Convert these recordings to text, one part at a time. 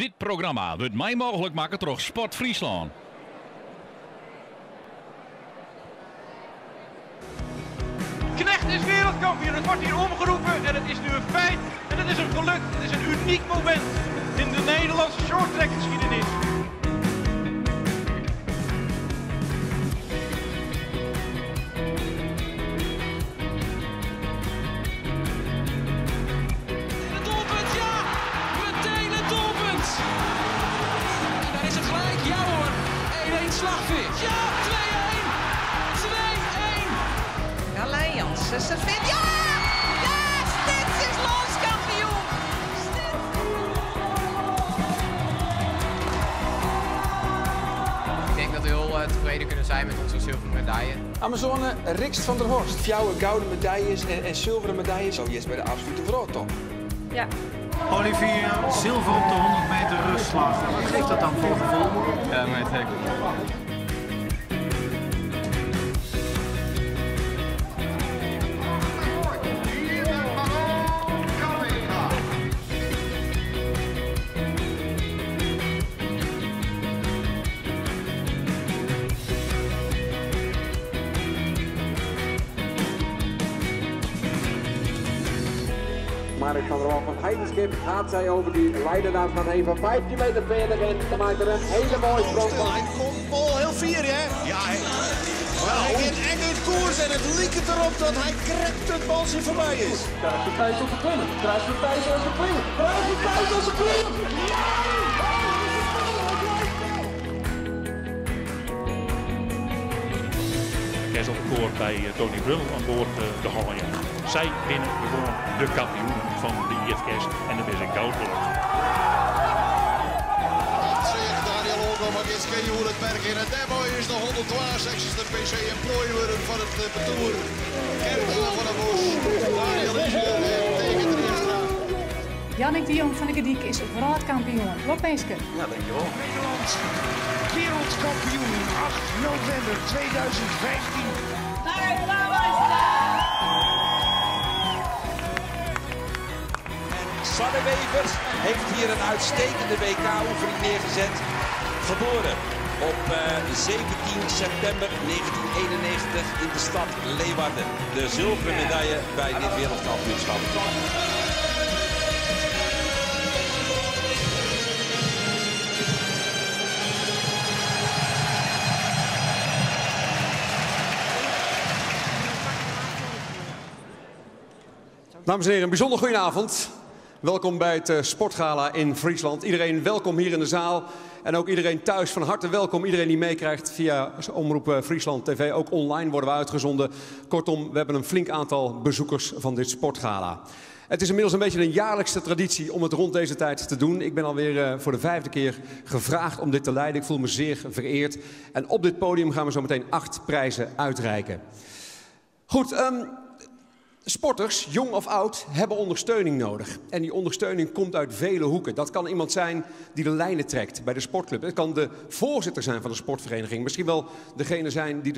Dit programma wurdt mei mooglik makke troch Sport Fryslân. Knegt is wereldkampioen. Het wordt hier omgeroepen en het is nu een feit. En het is hem gelukt. Het is een uniek moment in de Nederlandse shorttrackgeschiedenis. Het doelpunt, ja! Meteen het doelpunt! En daar is het gelijk, ja hoor! 1-1 Slagveer. Ja, 2-1! 2-1! Carlijn Jansen serveert. Ja! Ja! Stins is landskampioen! Stins. Ik denk dat we heel tevreden kunnen zijn met onze zilveren medaille. Amazone Rixt van der Horst. Fjouwer gouden medailles en zilveren medailles. Zo is bij de absolute wereldtop. Ja. Olivier, zilver op de 100 meter rustslag. Wat geeft dat dan voor gevoel? Ja, mij het hek. Marit van der Wal van Heidenskip gaat zij over die Leidenaar van heen van 15 meter 40 en dan maakt er een hele mooie sprong van. Hij komt Bol heel fier, hè? Ja, hij, wel, hij in enge koers en het liep het erop dat hij krekt het balsje voorbij is. Kruis de tijd op de klimmen, kruis de tijd op de klimmen, kruis de tijd op de klimmen. Ja! Hij is op het koord bij Tony Brundel aan boord de Holland. Zij winnen gewoon de kampioen van de IFKS en dat is een goud gelukt. Dat zegt Daniel Olko, maar dit is geen het berg in. En daarmee is de 162e PC en prooi worden van het parcours. Gerda van der Bos, Daniel Ischer en tegen Triestra. Jannick de Jong van de Gordyk is wereldkampioen. Lokmeester. Ja, dankjewel. Nederland wereldkampioen 8 november 2015. En Sanne Wevers heeft hier een uitstekende WK-oefening neergezet. Geboren op 17 september 1991 in de stad Leeuwarden. De zilveren medaille bij dit wereldkampioenschap. Dames en heren, een bijzonder goedenavond. Welkom bij het Sportgala in Friesland. Iedereen welkom hier in de zaal. En ook iedereen thuis van harte welkom. Iedereen die meekrijgt via Omroep Friesland TV. Ook online worden we uitgezonden. Kortom, we hebben een flink aantal bezoekers van dit Sportgala. Het is inmiddels een beetje een jaarlijkse traditie om het rond deze tijd te doen. Ik ben alweer voor de 5e keer gevraagd om dit te leiden. Ik voel me zeer vereerd. En op dit podium gaan we zo meteen 8 prijzen uitreiken. Goed, sporters, jong of oud, hebben ondersteuning nodig. En die ondersteuning komt uit vele hoeken. Dat kan iemand zijn die de lijnen trekt bij de sportclub. Het kan de voorzitter zijn van de sportvereniging. Misschien wel degene zijn die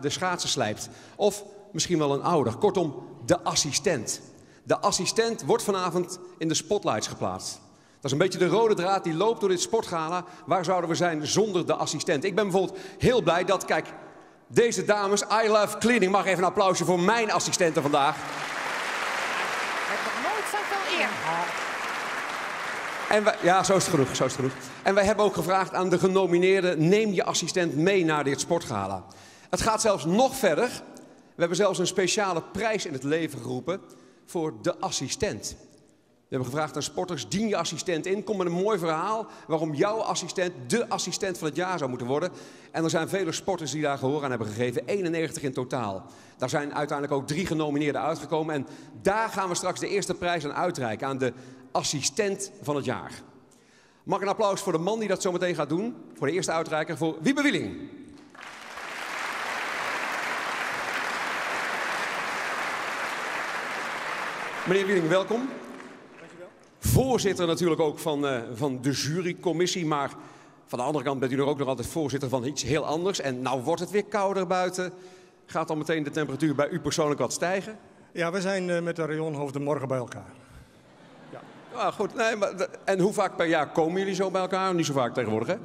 de schaatsen slijpt. Of misschien wel een ouder. Kortom, de assistent. De assistent wordt vanavond in de spotlights geplaatst. Dat is een beetje de rode draad die loopt door dit sportgala. Waar zouden we zijn zonder de assistent? Ik ben bijvoorbeeld heel blij dat, kijk, deze dames, I Love Cleaning. Mag even een applausje voor mijn assistenten vandaag. Ik heb nog nooit zoveel eer gehad. En wij, ja, zo is het genoeg, zo is het genoeg. En wij hebben ook gevraagd aan de genomineerden, neem je assistent mee naar dit sportgala. Het gaat zelfs nog verder. We hebben zelfs een speciale prijs in het leven geroepen voor de assistent. We hebben gevraagd aan sporters, dien je assistent in. Kom met een mooi verhaal waarom jouw assistent de assistent van het jaar zou moeten worden. En er zijn vele sporters die daar gehoor aan hebben gegeven, 91 in totaal. Daar zijn uiteindelijk ook 3 genomineerden uitgekomen. En daar gaan we straks de eerste prijs aan uitreiken, aan de assistent van het jaar. Mag ik een applaus voor de man die dat zo meteen gaat doen? Voor de eerste uitreiker, voor Wiebe Wieling. Meneer Wieling, welkom. Voorzitter natuurlijk ook van de jurycommissie, maar van de andere kant bent u er ook nog altijd voorzitter van iets heel anders. En nou wordt het weer kouder buiten. Gaat dan meteen de temperatuur bij u persoonlijk wat stijgen? Ja, we zijn met de rayonhoofden morgen bij elkaar. Ja. Maar goed, nee, maar, en hoe vaak per jaar komen jullie zo bij elkaar? Niet zo vaak tegenwoordig, hè?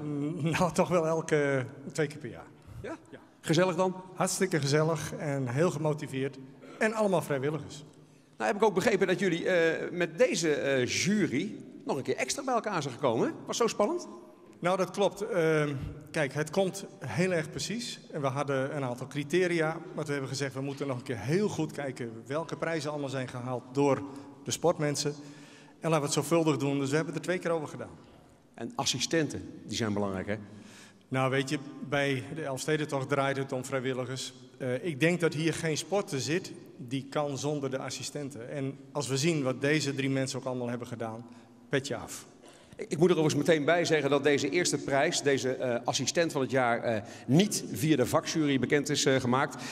Nou, toch wel elke twee keer per jaar. Ja? Ja. Gezellig dan? Hartstikke gezellig en heel gemotiveerd. En allemaal vrijwilligers. Nou heb ik ook begrepen dat jullie met deze jury nog een keer extra bij elkaar zijn gekomen. Was zo spannend? Nou, dat klopt. Kijk, het komt heel erg precies. En we hadden een aantal criteria. Maar toen hebben we gezegd, we moeten nog een keer heel goed kijken welke prijzen allemaal zijn gehaald door de sportmensen. En laten we het zorgvuldig doen. Dus we hebben het er 2 keer over gedaan. En assistenten, die zijn belangrijk, hè? Nou, weet je, bij de Elfstedentocht draait het om vrijwilligers. Ik denk dat hier geen sporter zit die kan zonder de assistenten. En als we zien wat deze 3 mensen ook allemaal hebben gedaan, petje af. Ik moet er overigens meteen bij zeggen dat deze eerste prijs, deze assistent van het jaar, niet via de vakjury bekend is gemaakt.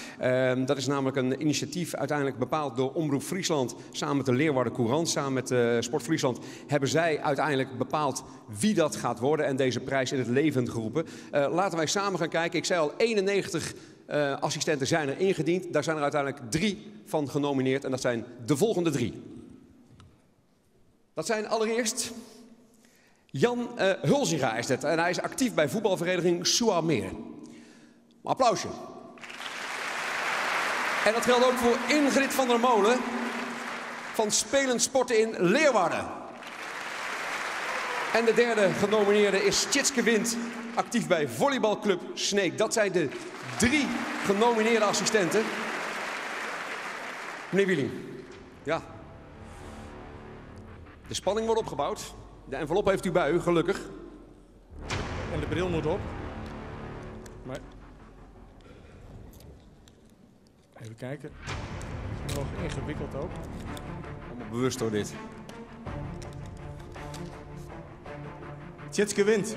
Dat is namelijk een initiatief uiteindelijk bepaald door Omroep Friesland samen met de Leeuwarden Courant, samen met Sport Friesland, hebben zij uiteindelijk bepaald wie dat gaat worden en deze prijs in het leven geroepen. Laten wij samen gaan kijken. Ik zei al, 91 assistenten zijn er ingediend. Daar zijn er uiteindelijk 3 van genomineerd en dat zijn de volgende 3. Dat zijn allereerst Jan Hulzinga is dat. En hij is actief bij voetbalvereniging Suameer. Applausje. En dat geldt ook voor Ingrid van der Molen van Spelend Sporten in Leeuwarden. En de derde genomineerde is Tjitske Wind, actief bij volleybalclub Sneek. Dat zijn de 3 genomineerde assistenten. Meneer Wieling, ja. De spanning wordt opgebouwd. De envelop heeft u bij u, gelukkig. En de bril moet op. Maar... Even kijken. Nog ingewikkeld ook. Allemaal bewust door dit. Tjitske wint.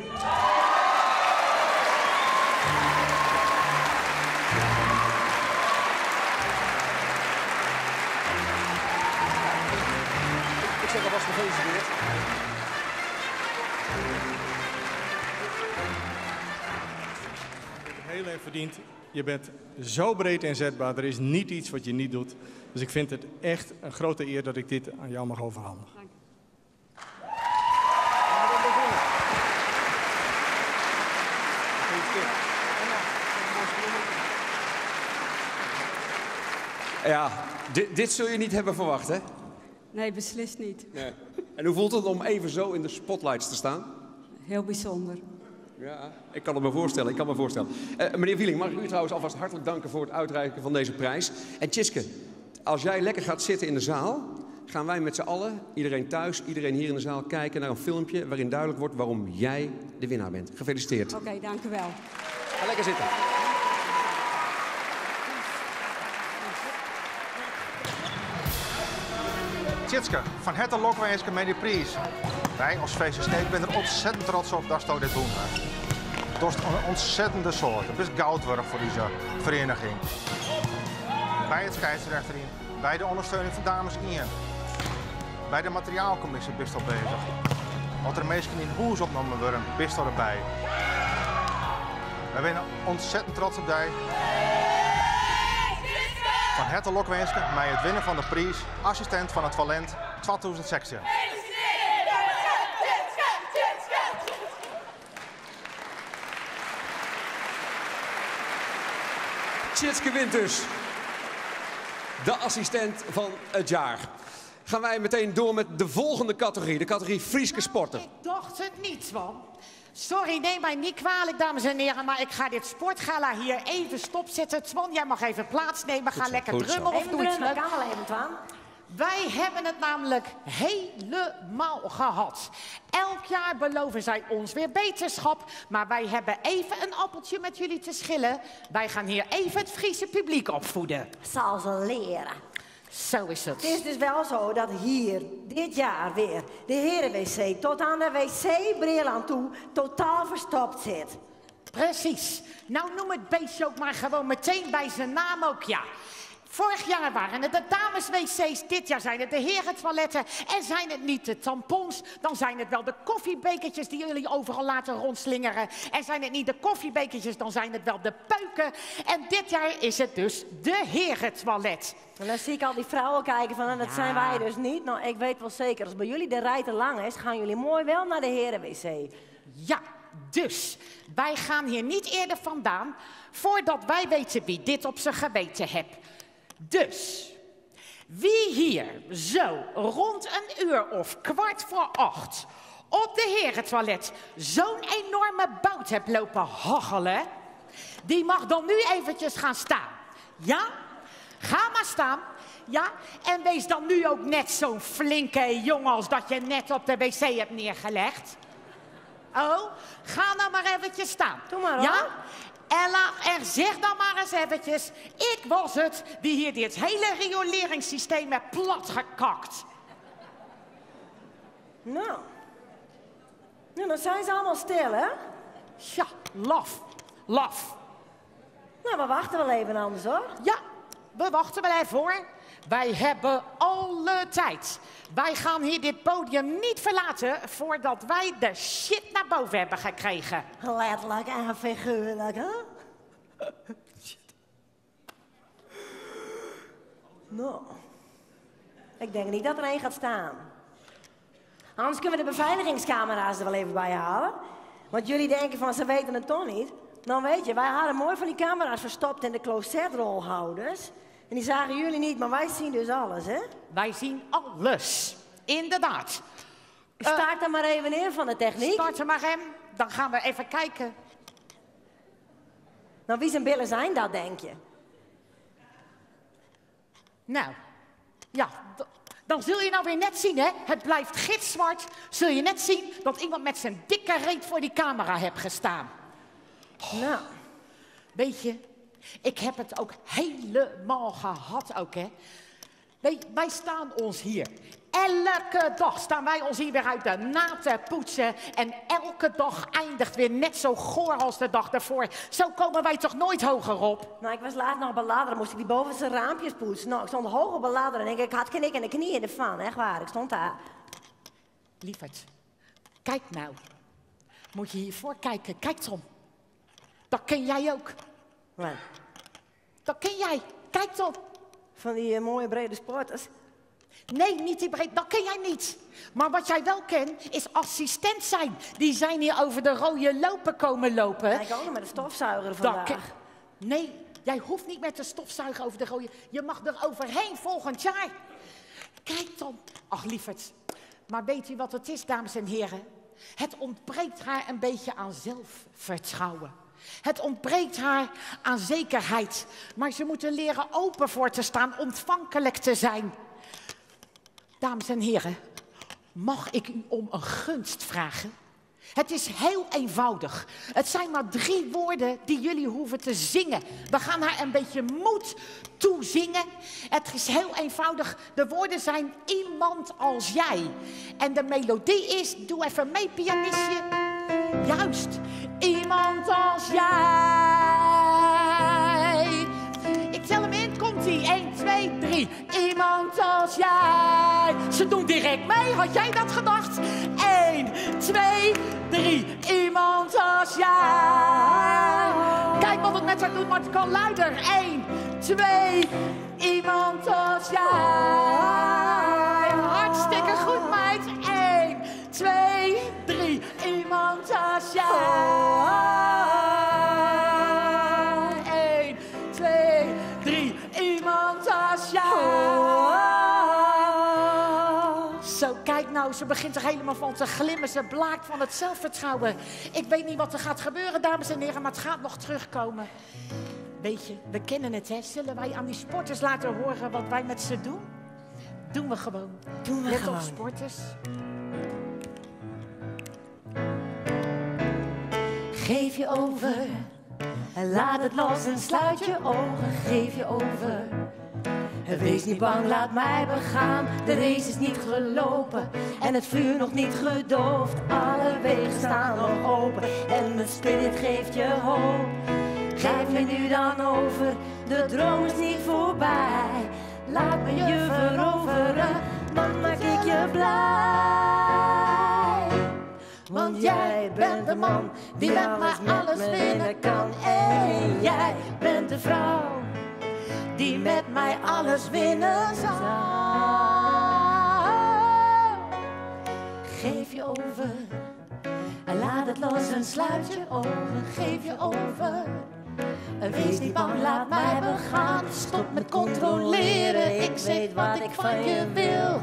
Ik zeg alvast gefeliciteerd. Heel erg verdiend. Je bent zo breed inzetbaar. Er is niet iets wat je niet doet. Dus ik vind het echt een grote eer dat ik dit aan jou mag overhandigen. Dank. Ja, dit zul je niet hebben verwacht, hè? Nee, beslist niet. Nee. En hoe voelt het om even zo in de spotlights te staan? Heel bijzonder. Ja, ik kan het me voorstellen. Ik kan me voorstellen. Meneer Wieling, mag ik u trouwens alvast hartelijk danken voor het uitreiken van deze prijs. En Tjitske, als jij lekker gaat zitten in de zaal, gaan wij met z'n allen, iedereen thuis, iedereen hier in de zaal, kijken naar een filmpje waarin duidelijk wordt waarom jij de winnaar bent. Gefeliciteerd. Oké, dank u wel. Ga lekker zitten. Tjitske, van harte lokwensen met die prijs. Wij als VC Sneek zijn er ontzettend trots op dat ze dit doen. Dat is een ontzettende soort. Het is goudwerk voor deze vereniging. Bij het scheidsrechter in, bij de ondersteuning van dames in. Bij de materiaalcommissie bist al bezig. Wat er meestal in hoes opgenomen worden, bist al erbij. Wij zijn ontzettend trots op die. Van harte lokwensen met het winnen van de prijs, assistent van het talent 2016. Tjitske Winters, de assistent van het jaar. Gaan wij meteen door met de volgende categorie, de categorie Frieske sporten. Ik dacht het niet, Twan. Sorry, neem mij niet kwalijk, dames en heren, maar ik ga dit sportgala hier even stopzetten. Twan, jij mag even plaatsnemen. Ga lekker drummen of doe iets leuks. Kan wel even, Twan. Wij hebben het namelijk helemaal gehad. Elk jaar beloven zij ons weer beterschap, maar wij hebben even een appeltje met jullie te schillen. Wij gaan hier even het Friese publiek opvoeden. Zal ze leren. Zo is het. Het is dus wel zo dat hier dit jaar weer de heren-wc tot aan de wc-bril aan toe totaal verstopt zit. Precies. Nou noem het beestje ook maar gewoon meteen bij zijn naam ook, ja. Vorig jaar waren het de dames-wc's, dit jaar zijn het de herentoiletten. En zijn het niet de tampons, dan zijn het wel de koffiebekertjes die jullie overal laten rondslingeren. En zijn het niet de koffiebekertjes, dan zijn het wel de peuken. En dit jaar is het dus de herentoilet. En dan zie ik al die vrouwen kijken van, nou, dat Ja. zijn wij dus niet. Nou, ik weet wel zeker, als bij jullie de rij te lang is, gaan jullie mooi wel naar de heren-wc. Ja, dus wij gaan hier niet eerder vandaan voordat wij weten wie dit op zijn geweten heeft. Dus, wie hier zo rond een uur of 7:45 op de herentoilet zo'n enorme bout hebt lopen hachelen, die mag dan nu eventjes gaan staan. Ja? Ga maar staan. Ja? En wees dan nu ook net zo'n flinke jongen als dat je net op de wc hebt neergelegd. Oh, ga nou maar eventjes staan. Doe maar, hoor. Ja? Ella, en zeg dan maar eens eventjes, ik was het die hier dit hele rioleringssysteem heeft platgekakt. Nou. Nou, dan zijn ze allemaal stil, hè? Ja, laf. Laf. Nou, we wachten wel even anders, hoor. Ja, we wachten wel even, hoor. Wij hebben alle tijd. Wij gaan hier dit podium niet verlaten voordat wij de shit naar boven hebben gekregen. Letterlijk en figuurlijk, hè? Shit. Nou, ik denk niet dat er één gaat staan. Anders kunnen we de beveiligingscamera's er wel even bij halen. Want jullie denken van, ze weten het toch niet. Nou weet je, wij hadden mooi van die camera's verstopt in de closetrolhouders. En die zagen jullie niet, maar wij zien dus alles, hè? Wij zien alles, inderdaad. Start er maar even in van de techniek. Start er maar in, dan gaan we even kijken. Nou, wie zijn billen zijn dat, denk je? Nou, ja, dan zul je nou weer net zien, hè? Het blijft gitzwart. Zul je net zien dat iemand met zijn dikke reet voor die camera heeft gestaan. Oh. Nou. Weet je, ik heb het ook helemaal gehad ook, hè? Wij staan ons hier. Elke dag staan wij ons hier weer uit de naad te poetsen. En elke dag eindigt weer net zo goor als de dag daarvoor. Zo komen wij toch nooit hoger op? Nou, ik was laatst nog op een ladder, moest ik die bovenste raampjes poetsen. Nou, ik stond hoog op een ladder en ik had knik en de knieën ervan. Echt waar, ik stond daar. Lieverd, kijk nou. Moet je hiervoor kijken. Kijk, Tom. Dat ken jij ook. Wat? Dat ken jij. Kijk, Tom. Van die mooie brede sporters. Nee, niet die brede. Dat ken jij niet. Maar wat jij wel kent, is assistent zijn. Die zijn hier over de rode lopen komen lopen. Ja, ik ook nog met de stofzuiger Dat vandaag. Nee, jij hoeft niet met de stofzuiger over de rode. Je mag er overheen volgend jaar. Kijk dan. Ach, lieverd. Maar weet u wat het is, dames en heren? Het ontbreekt haar een beetje aan zelfvertrouwen. Het ontbreekt haar aan zekerheid. Maar ze moeten leren open voor te staan, ontvankelijk te zijn. Dames en heren, mag ik u om een gunst vragen? Het is heel eenvoudig. Het zijn maar 3 woorden die jullie hoeven te zingen. We gaan haar een beetje moed toezingen. Het is heel eenvoudig. De woorden zijn iemand als jij. En de melodie is, doe even mee, pianistje. Juist, iemand als jij. Ik tel hem in, komt-ie. 1, 2, 3. Iemand als jij. Ze doen direct mee, had jij dat gedacht? 1, 2, 3. Iemand als jij. Kijk wat het met haar doet, maar het kan luider. 1, 2, iemand als jij. Hartstikke goed, meid. 1, 2, 3. Iemand als jij. 1, 2, 3. Iemand als jij. Zo, kijk nou, ze begint er helemaal van te glimmen. Ze blaakt van het zelfvertrouwen. Ik weet niet wat er gaat gebeuren, dames en heren, maar het gaat nog terugkomen. Weet je, we kennen het, hè? Zullen wij aan die sporters laten horen wat wij met ze doen? Doen we gewoon. Doen we Let op, gewoon. sporters. Geef je over en laat het los en sluit je ogen. Geef je over. Wees niet bang, laat mij begaan. De race is niet gelopen en het vuur nog niet gedoofd. Alle wegen staan nog open en mijn spirit geeft je hoop. Geef me nu dan over, de droom is niet voorbij. Laat me je veroveren, dan maak ik je blij. Want jij bent de man die met mij alles winnen kan. En jij bent de vrouw die met mij alles winnen zal. Geef je over en laat het los en sluit je ogen. Geef je over en wees niet bang, laat mij begaan. Stop met controleren, ik weet wat ik van je wil.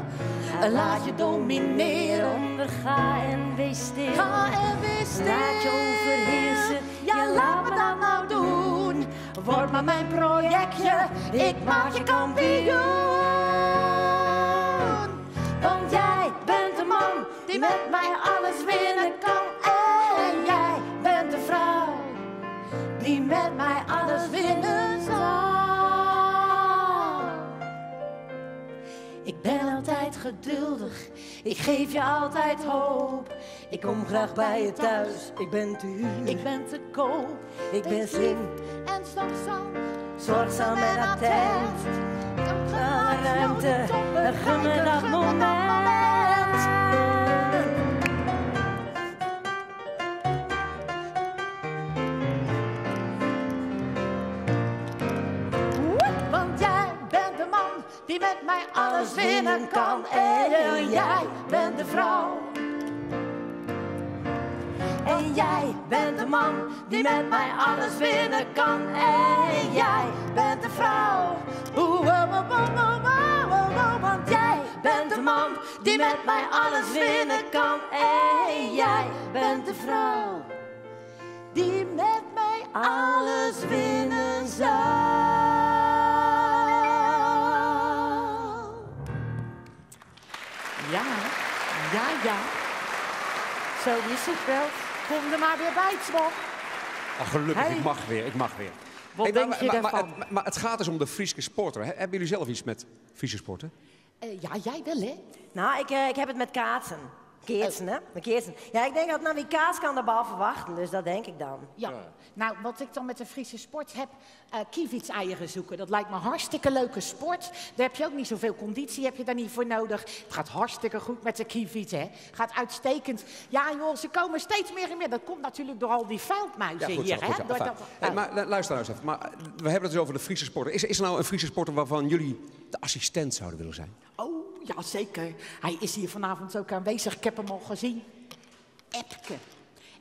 En laat je domineren. Onderga en wees stil. Ga en wees stil. Laat je overheersen. Ja, laat me dat nou doen. Word maar mijn projectje, ik maak je kampioen. Want jij bent de man die met mij alles winnen kan. En jij bent de vrouw die met mij alles winnen zal. Ik ben altijd geduldig, ik geef je altijd hoop. Ik kom graag bij je thuis, ik ben te huur, ik ben te koop. Ik ben slim en zorgzaam, zorgzaam en attent. Alle ruimte, gun me dat moment. Want jij bent de man die met mij alles winnen kan. En jij bent de vrouw. En jij bent de man die met mij alles winnen kan. En jij bent de vrouw. Oeh, oh, oh, oh, oh, oh, oh, want jij bent de man die met mij alles winnen kan. En jij bent de vrouw die met mij alles winnen zal. Ja, ja, ja. Zo is het wel. Kom er maar weer bij, Twop. Ach, gelukkig, Hey. ik mag weer, ik mag weer. Wat Hey, denk je daarvan? Maar het gaat dus om de Friese sporter. Hebben jullie zelf iets met Friese sporten? Ja, jij wel, hè? Nou, ik heb het met kaatsen. Keertsen, hè? Met keertsen. Ja, ik denk dat nou wie kaas kan de bal verwachten, dus dat denk ik dan. Ja. Nou, wat ik dan met de Friese sport heb, kievitseieren zoeken. Dat lijkt me hartstikke leuke sport. Daar heb je ook niet zoveel conditie, heb je daar niet voor nodig. Het gaat hartstikke goed met de kievit, hè. Gaat uitstekend. Ja, joh, ze komen steeds meer en meer. Dat komt natuurlijk door al die veldmuizen Ja, goed zo, hier, goed hè. zo. Door Enfin, dat- hey, maar luister nou eens even. Maar we hebben het dus over de Friese sporter. Is er nou een Friese sporter waarvan jullie de assistent zouden willen zijn? Oh, ja, zeker. Hij is hier vanavond ook aanwezig. Ik heb hem al gezien. Epke.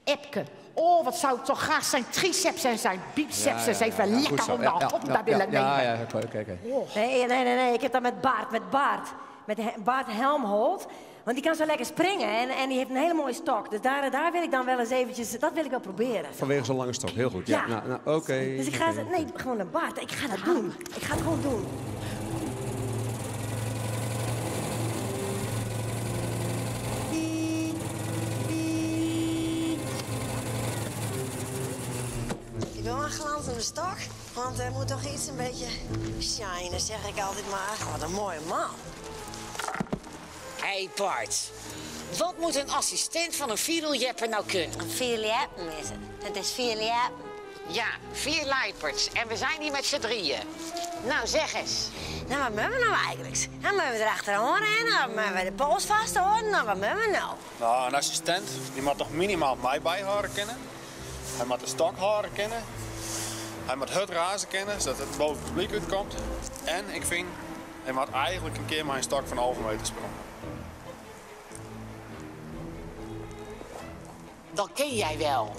Epke. Oh, wat zou ik toch graag zijn triceps en zijn biceps eens even Goed lekker zo. om de Ja, ja, hond ja, daar willen ja, nemen. Ja, ja, oké, oké. Oh. Nee, nee, nee, nee. Ik heb dat met Bart, met Bart. Met Bart Helmholt. Want die kan zo lekker springen en die heeft een hele mooie stok. Dus daar wil ik dan wel eens eventjes, dat wil ik wel proberen. Vanwege zo'n lange stok, heel goed. Ja, Ja. nou, nou, oké. Dus ik ga, oké. nee, gewoon naar Bart. Ik ga dat doen. Ik ga het gewoon doen. Ik wil maar een glanzende stok, want er moet toch iets een beetje shinen, zeg ik altijd maar. Wat een mooie man. Hey Bart, wat moet een assistent van een vierdeljepper nou kunnen? Een vierljeppen is het. Het is vierljeppen. Ja, 4 luiperds. En we zijn hier met z'n drieën. Nou, zeg eens. Nou, wat moeten we nou eigenlijk? Dan moeten we erachteraan rennen, of moeten we de pols vasthouden, nou, wat moeten we nou? Nou, een assistent die moet toch minimaal mij bijhouden kennen. Hij moet de stok houden kennen. Hij moet het razen kennen, zodat het boven het publiek uitkomt. En ik vind, hij moet eigenlijk een keer mijn stok van halve meter sprongen. Dat ken jij wel.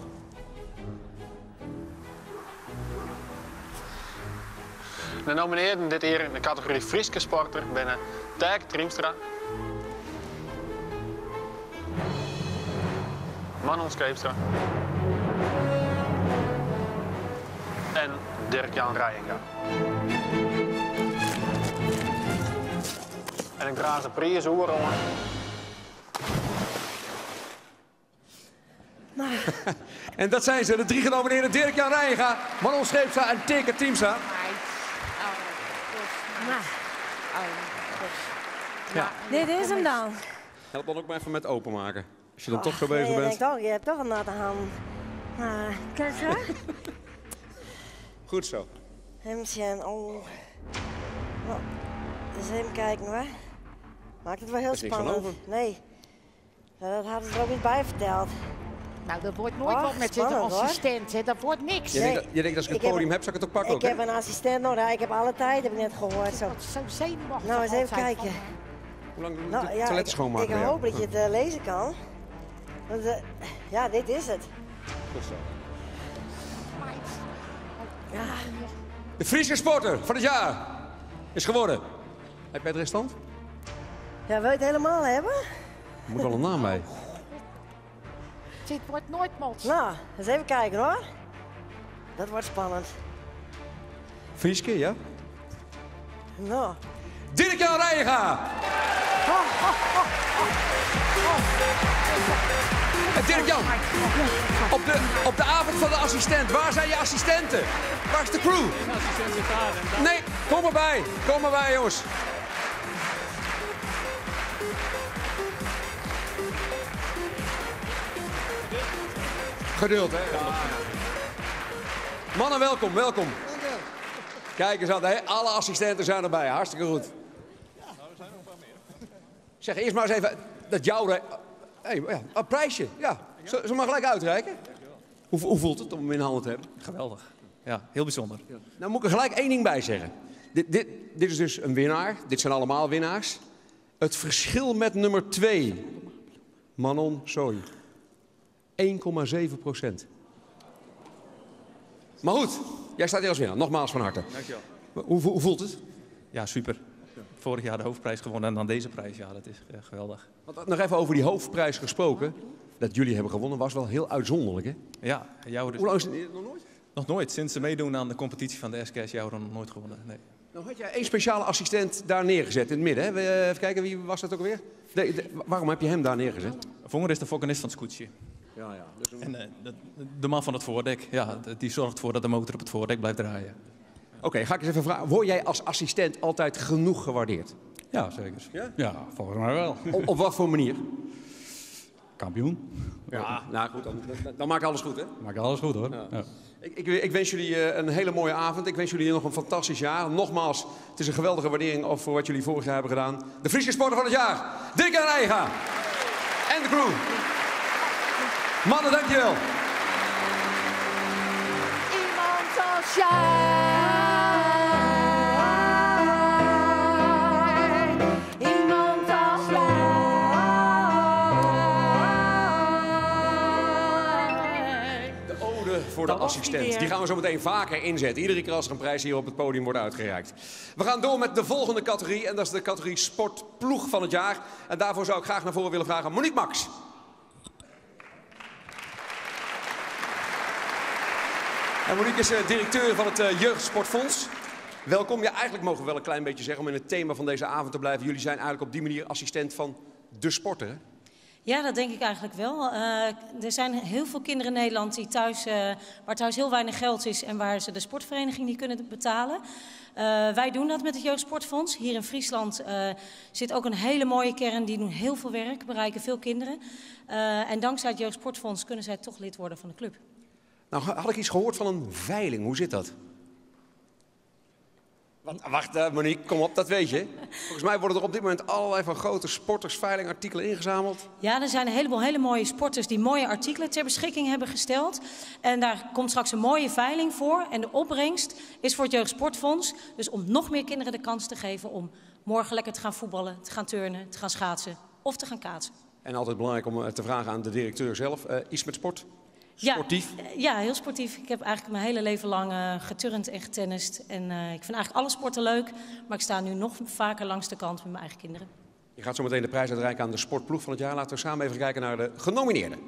De nomineerden dit jaar in de categorie Frieske sporter binnen Tijk Triemstra, Manon Scheepstra en Dirk-Jan Rijinga. En ik draag de prijs oer om. En dat zijn ze, de 3 genomineerden. Dirk-Jan Rijinga, Manon Scheepstra en Taeke Triemstra. Ja. Dit is hem dan. Help dan ook maar even met openmaken. Als je dan toch zo bezig Nee, je bent. denkt ook, je hebt toch een natte hand. Maar, kijk zo. Goed zo. Even sjen, oh. Nou, eens even kijken hoor. Maakt het wel heel Er is niks van spannend. over. Nee. Nou, dat hadden ze er ook niet bij verteld. Nou, dat wordt nooit Och, wat met de spannend, hoor. assistent, hè. Dat wordt niks. Je denkt, je denkt als ik het Ik heb podium een- heb, zal ik het ook pakken Ik ook, hè? heb een assistent nodig. Ik heb alle tijd, heb ik net gehoord. Zo, zo zenuwachtig Nou, eens even altijd kijken. Hoe lang doe ik Nou, de ja, toilet ik, schoonmaken ik bij jou? hoop dat je het lezen kan. Want ja, dit is het. Goed zo. Ja. De Friese sporter van het jaar is geworden. Heb jij het restant? Ja, wil je het helemaal hebben? Er moet wel een naam bij. Dit wordt nooit mot. Nou, eens even kijken hoor. Dat wordt spannend. Frieske, ja? Nou. Dirk-Jan Rijga! En Dirk-Jan, op de avond van de assistent, waar zijn je assistenten? Waar is de crew? Nee, kom erbij. Kom erbij, jongens. Geduld, hè? Mannen, welkom, welkom. Kijk eens aan, hè? Alle assistenten zijn erbij. Hartstikke goed. Zeg, eerst maar eens even dat jouw... Hey, ja, een prijsje, ja. Zullen we maar gelijk uitreiken? Hoe voelt het om hem in handen te hebben? Geweldig. Ja, heel bijzonder. Nou moet ik er gelijk één ding bij zeggen. Dit is dus een winnaar. Dit zijn allemaal winnaars. Het verschil met nummer 2, Manon Soy. 1,7%. Maar goed, jij staat hier als winnaar. Nogmaals van harte. Dankjewel. Hoe voelt het? Ja, super. Vorig jaar de hoofdprijs gewonnen en dan deze prijs. Ja, dat is geweldig. Want nog even over die hoofdprijs gesproken. Dat jullie hebben gewonnen was wel heel uitzonderlijk, hè? Ja, jou dus. Hoe lang is het? Nog nooit? Nog nooit. Sinds ze meedoen aan de competitie van de SKS, jou nog nooit gewonnen. Nee. Nou had jij één speciale assistent daar neergezet in het midden, hè? Even kijken, wie was dat ook alweer? Waarom heb je hem daar neergezet? Vonger is de fokkenist van het scootje. Ja, ja. Dus En de man van het voordek, ja, die zorgt ervoor dat de motor op het voordek blijft draaien. Oké, ga ik eens even vragen. Word jij als assistent altijd genoeg gewaardeerd? Ja, zeker. Ja? Ja, volgens mij wel. Op wat voor manier? Kampioen. Ja, nou goed, dan maakt alles goed, hè? Maakt alles goed, hoor. Ja. Ja. Ik wens jullie een hele mooie avond. Ik wens jullie nog een fantastisch jaar. Nogmaals, het is een geweldige waardering voor wat jullie vorig jaar hebben gedaan. De Friese sporter van het jaar, Dirk en Rijga. En de crew. Mannen, dankjewel. Iemand als jij. Iemand als jij. De ode voor de Dat was die assistent. weer. Die gaan we zo meteen vaker inzetten. Iedere keer als er een prijs hier op het podium wordt uitgereikt. We gaan door met de volgende categorie. En dat is de categorie sportploeg van het jaar. En daarvoor zou ik graag naar voren willen vragen Monique Max. En Monique is directeur van het Jeugdsportfonds. Welkom. Ja, eigenlijk mogen we wel een klein beetje zeggen om in het thema van deze avond te blijven. Jullie zijn eigenlijk op die manier assistent van de sporter, hè? Ja, dat denk ik eigenlijk wel. Er zijn heel veel kinderen in Nederland waar thuis heel weinig geld is en waar ze de sportvereniging niet kunnen betalen. Wij doen dat met het Jeugdsportfonds. Hier in Friesland zit ook een hele mooie kern. Die doen heel veel werk, bereiken veel kinderen. En dankzij het Jeugdsportfonds kunnen zij toch lid worden van de club. Nou, had ik iets gehoord van een veiling. Hoe zit dat? Wacht, Monique, kom op, dat weet je. Volgens mij worden er op dit moment allerlei van grote sporters veilingartikelen ingezameld. Ja, er zijn een heleboel hele mooie sporters die mooie artikelen ter beschikking hebben gesteld. En daar komt straks een mooie veiling voor. En de opbrengst is voor het Jeugdsportfonds. Dus om nog meer kinderen de kans te geven om morgen lekker te gaan voetballen, te gaan turnen, te gaan schaatsen of te gaan kaatsen. En altijd belangrijk om te vragen aan de directeur zelf. Iets met sport? Ja, Sportief? ja, heel sportief. Ik heb eigenlijk mijn hele leven lang geturnd en getennist. En ik vind eigenlijk alle sporten leuk. Maar ik sta nu nog vaker langs de kant met mijn eigen kinderen. Je gaat zo meteen de prijs uitreiken aan de sportploeg van het jaar. Laten we samen even kijken naar de genomineerden.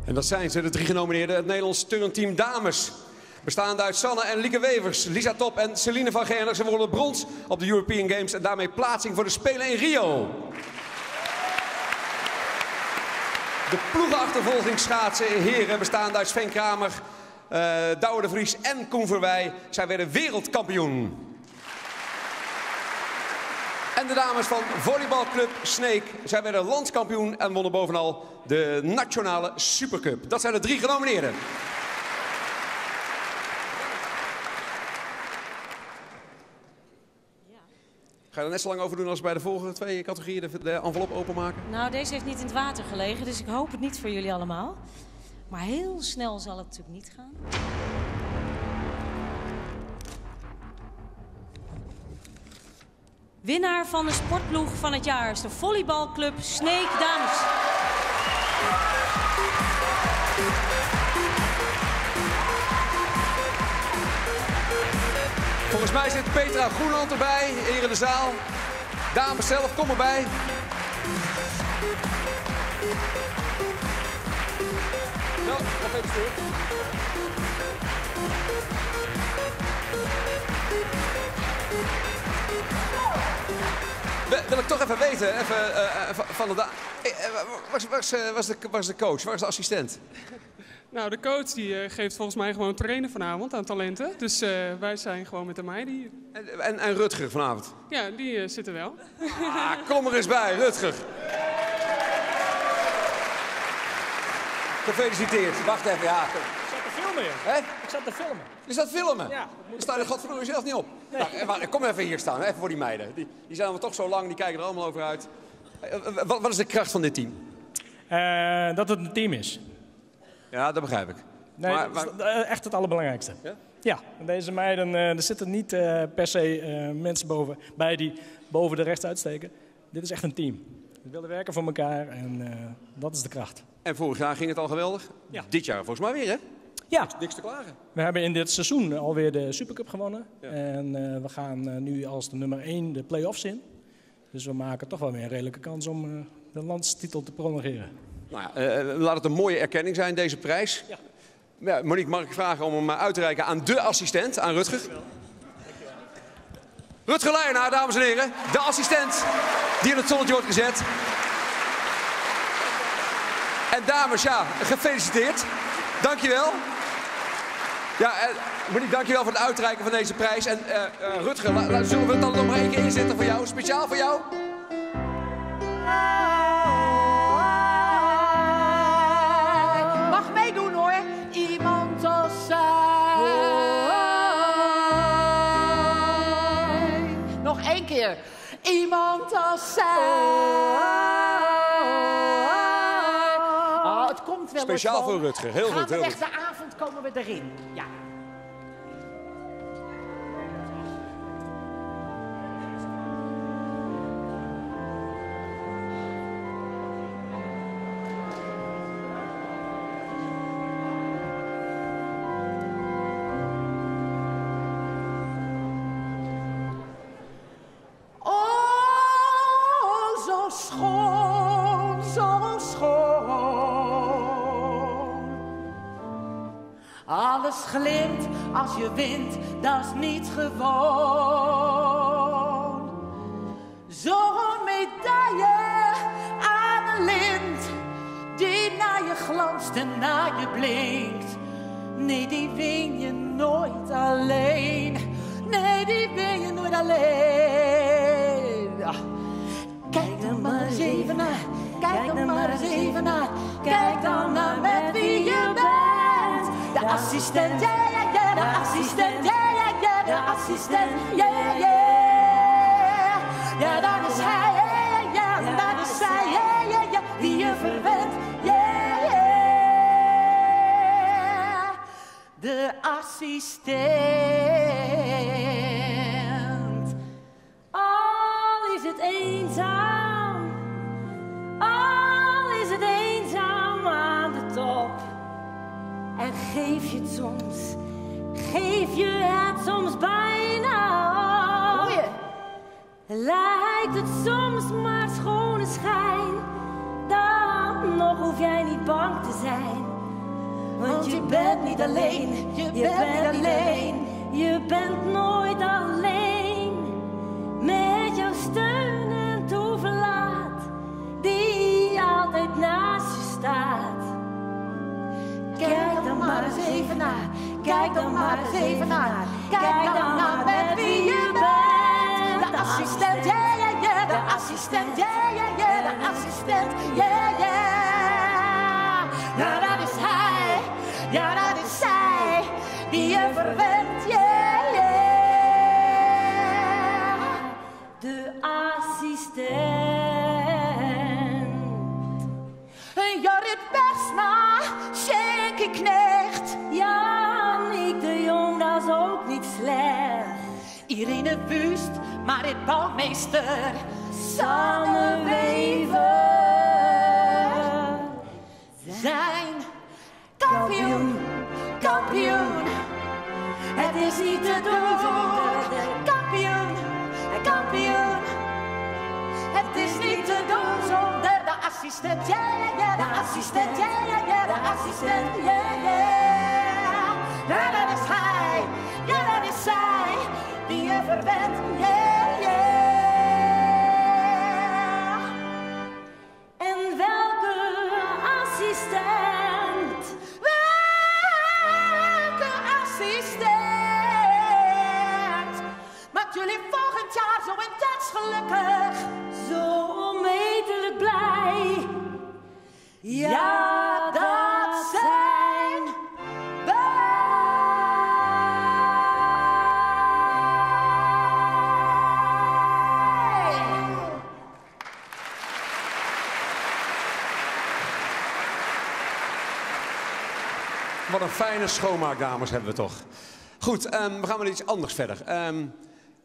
En dat zijn ze, de drie genomineerden, het Nederlands turnteam dames. Bestaande uit Sanne en Lieke Wevers, Lisa Top en Celine van Gerner. Ze wonnen brons op de European Games en daarmee plaatsing voor de Spelen in Rio. De ploegenachtervolging schaatsen heren, bestaande uit Sven Kramer, Douwe de Vries en Koen Verweij. Zij werden wereldkampioen. En de dames van volleybalclub Sneek. Zij werden landskampioen en wonnen bovenal de Nationale Supercup. Dat zijn de drie genomineerden. Ga je er net zo lang over doen als bij de vorige twee categorieën, de envelop openmaken? Nou, deze heeft niet in het water gelegen, dus ik hoop het niet voor jullie allemaal. Maar heel snel zal het natuurlijk niet gaan. Winnaar van de sportploeg van het jaar is de volleybalclub Sneek Dames. Volgens mij zit Petra Groenland erbij, hier in de zaal. Dames zelf, kom erbij. Nou, gefeliciteerd. Wil ik toch even weten, even van de waar is de coach, waar is de assistent? Nou, de coach die geeft volgens mij gewoon trainen vanavond aan talenten. Dus wij zijn gewoon met de meiden hier. En Rutger vanavond? Ja, die zit er wel. Ah, kom er eens bij, Rutger. Gefeliciteerd. Wacht even, ja. Ik zat te filmen, joh. Hè? Ik zat te filmen. Je zat te filmen? Ja. Dan sta je er godverdomme zelf niet op. Nee. Nou, maar kom even hier staan, even voor die meiden. Die zijn allemaal toch zo lang, die kijken er allemaal over uit. Wat is de kracht van dit team? Dat het een team is. Ja, dat begrijp ik. Nee, dat is echt het allerbelangrijkste. Ja? Ja, deze meiden, er zitten niet per se mensen boven, bij die boven de rest uitsteken. Dit is echt een team. We willen werken voor elkaar en dat is de kracht. En vorig jaar ging het al geweldig. Ja. Dit jaar volgens mij weer, hè? Ja. Niks te klagen. We hebben in dit seizoen alweer de Supercup gewonnen. Ja. En we gaan nu als de nummer 1 de play-offs in. Dus we maken toch wel weer een redelijke kans om de landstitel te prolongeren. Nou ja, laat het een mooie erkenning zijn, deze prijs. Ja. Ja, Monique, mag ik vragen om hem uit te reiken aan de assistent, aan Rutger? Dankjewel. Dankjewel. Rutger Leijenaar, dames en heren. De assistent die in het zonnetje wordt gezet. En dames, ja, gefeliciteerd. Dankjewel. Ja, Monique, dankjewel voor het uitreiken van deze prijs. En Rutger, zullen we het dan nog maar één keer inzetten voor jou? Speciaal voor jou? Mag meedoen hoor. Iemand als zij. Nog één keer. Iemand als zij. Oh, het komt wel. Speciaal voor Rutger. Heel goed. Heel goed. De avond komen we erin. Ja. Schoon, zo schoon. Alles glimt als je wint, dat is niet gewoon. Zo'n medaille aan een lint, die naar je glanst en naar je blinkt. Nee, die win je nooit alleen. Nee, die win je nooit alleen. Ach. Kijk dan maar eens even naar, kijk dan maar eens even naar. Kijk dan naar met wie je bent. De assistent, ja, ja, ja, de assistent, ja, ja, ja, de assistent, ja, ja. Ja, dat is hij, ja, ja, ja, dat is zij, ja, ja, ja, die je verwendt, ja, ja. De assistent. Al is het eenzaam, al is het eenzaam aan de top. En geef je het soms, geef je het soms bijna op. Lijkt het soms maar schone schijn, dan nog hoef jij niet bang te zijn. Want je bent niet alleen, je bent niet alleen, je bent nooit alleen. Met jouw steun en toeverlaat, die altijd naast je staat. Kijk dan maar eens even naar, kijk dan maar eens even naar. Kijk dan maar met wie je bent. De assistent, yeah, yeah, yeah. De assistent, yeah, yeah, yeah. De assistent, yeah, yeah. Ja, dat is hij, ja, dat is zij, die je verwendt, yeah, yeah. De assistent. Jorrit Bergsma, Sjinkie Knegt. Jannick de Jong, dat is ook niet slecht. Ireen Wüst, Marit Bouwmeester. Sanne Wever. Zijn kampioen, kampioen. Het is niet te doen. Kampioen, kampioen. Het is niet te doen zonder de assistent, yeah, yeah, yeah. De assistent, yeah, yeah, yeah. De assistent, yeah, yeah. Ja, dat is hij, ja, dat is zij, die je verwendt, yeah, yeah. En welke assistent? Welke assistent maakt jullie volgend jaar zo intens gelukkig? Zo onmetelijk blij. Ja, dat zijn wij. Wat een fijne schoonmaak, dames, hebben we toch. Goed, we gaan met iets anders verder.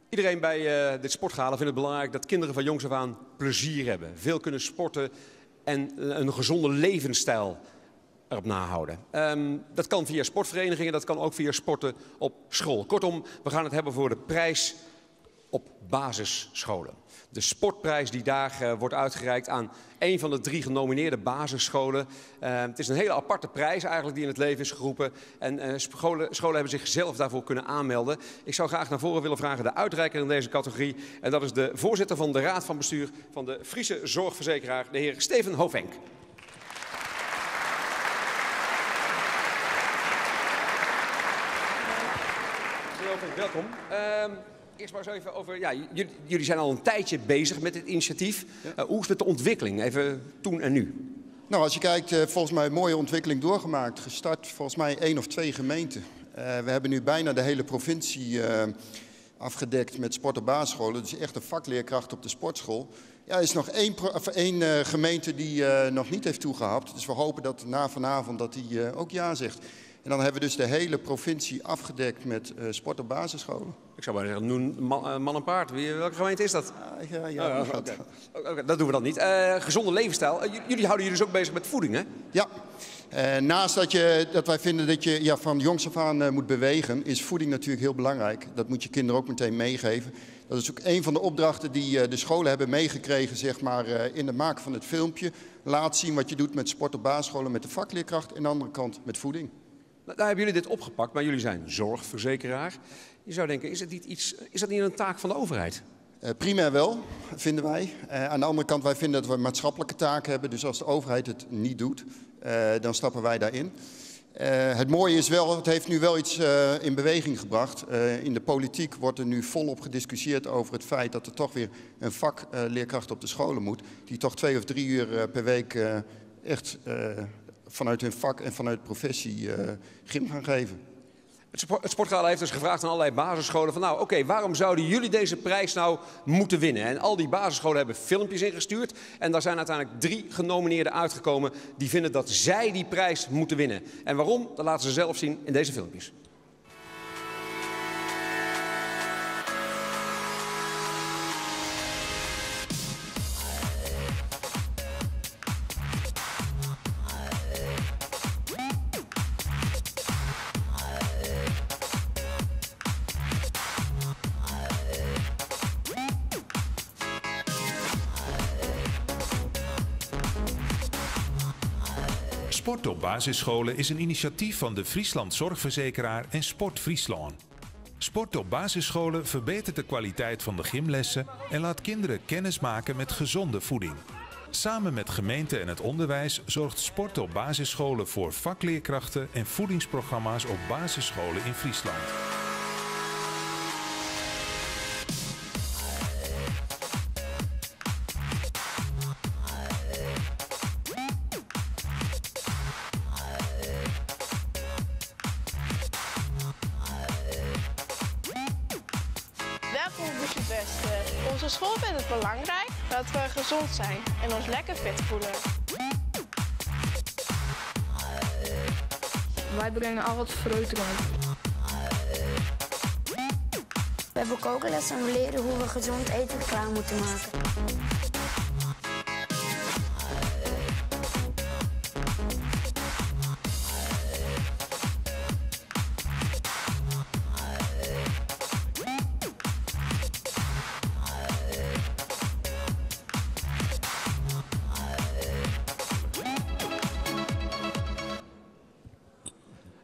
Iedereen bij dit sportgala vindt het belangrijk dat kinderen van jongs af aan plezier hebben. Veel kunnen sporten en een gezonde levensstijl erop nahouden. Dat kan via sportverenigingen, dat kan ook via sporten op school. Kortom, we gaan het hebben voor de prijs op basisscholen. De sportprijs die daar wordt uitgereikt aan een van de 3 genomineerde basisscholen. Het is een hele aparte prijs eigenlijk die in het leven is geroepen. En scholen hebben zichzelf daarvoor kunnen aanmelden. Ik zou graag naar voren willen vragen de uitreiker in deze categorie. En dat is de voorzitter van de Raad van Bestuur van de Friese Zorgverzekeraar, de heer Steven Hofenk. Meneer Hofenk, welkom. Eerst maar eens even over, ja, jullie zijn al een tijdje bezig met dit initiatief. Hoe is het de ontwikkeling? Even toen en nu. Als je kijkt, volgens mij een mooie ontwikkeling doorgemaakt. Gestart volgens mij 1 of 2 gemeenten. We hebben nu bijna de hele provincie afgedekt met sport op basisscholen. Dus echt een vakleerkracht op de sportschool. Ja, er is nog één gemeente die nog niet heeft toegehapt. Dus we hopen dat na vanavond dat die ook ja zegt. En dan hebben we dus de hele provincie afgedekt met sport op basisscholen. Ik zou bijna zeggen, noem man en paard. Welke gemeente is dat? Ah, ja, ja, Oh, dat oké. Oké, dat doen we dan niet. Gezonde levensstijl. Jullie houden jullie dus ook bezig met voeding, hè? Ja. Naast dat wij vinden dat je van jongs af aan moet bewegen, is voeding natuurlijk heel belangrijk. Dat moet je kinderen ook meteen meegeven. Dat is ook een van de opdrachten die de scholen hebben meegekregen, in het maken van het filmpje. Laat zien wat je doet met sport op basisscholen, met de vakleerkracht en aan de andere kant met voeding. Daar hebben jullie dit opgepakt, maar jullie zijn zorgverzekeraar. Je zou denken, is dat niet een taak van de overheid? Primair wel, vinden wij. Aan de andere kant, wij vinden dat we een maatschappelijke taak hebben. Dus als de overheid het niet doet, dan stappen wij daarin. Het mooie is wel, het heeft nu wel iets in beweging gebracht. In de politiek wordt er nu volop gediscussieerd over het feit dat er toch weer een vakleerkracht op de scholen moet. Die toch 2 of 3 uur per week echt vanuit hun vak en vanuit professie gym gaan geven. Het Sportgala heeft dus gevraagd aan allerlei basisscholen van waarom zouden jullie deze prijs nou moeten winnen? En al die basisscholen hebben filmpjes ingestuurd en daar zijn uiteindelijk 3 genomineerden uitgekomen die vinden dat zij die prijs moeten winnen. En waarom? Dat laten ze zelf zien in deze filmpjes. Sport op basisscholen is in inisjatyf fan de Friesland Zorgverzekeraar en Sport Fryslân. Sport op basisscholen verbetert de kwaliteit van de gymlessen en laat kinderen kennis maken met gezonde voeding. Samen met gemeente en het onderwijs zorgt Sport op basisscholen voor vakleerkrachten en voedingsprogramma's op basisscholen in Friesland. Welkom op de Súdwester. Onze school vindt het belangrijk dat we gezond zijn en ons lekker fit voelen. Wij brengen al wat fruit rond. We hebben kookles en we leren hoe we gezond eten klaar moeten maken.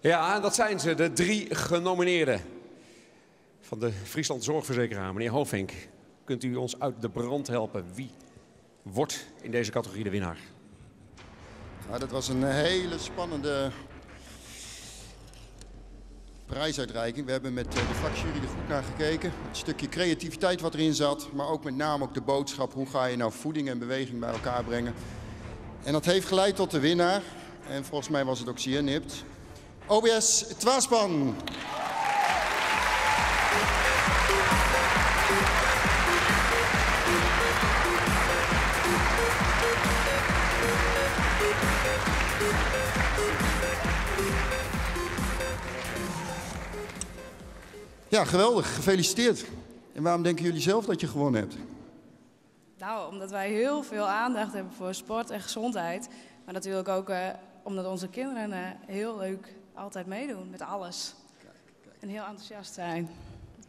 Ja, dat zijn ze, de drie genomineerden van de Friesland Zorgverzekeraar. Meneer Hovink, kunt u ons uit de brand helpen? Wie wordt in deze categorie de winnaar? Nou, dat was een hele spannende prijsuitreiking. We hebben met de vakjury er goed naar gekeken. Het stukje creativiteit wat erin zat, maar ook met name ook de boodschap. Hoe ga je nou voeding en beweging bij elkaar brengen? En dat heeft geleid tot de winnaar. En volgens mij was het ook zeer nipt. OBS Twaspan. Ja, geweldig. Gefeliciteerd. En waarom denken jullie zelf dat je gewonnen hebt? Nou, omdat wij heel veel aandacht hebben voor sport en gezondheid. Maar natuurlijk ook omdat onze kinderen heel leuk altijd meedoen met alles. En heel enthousiast zijn.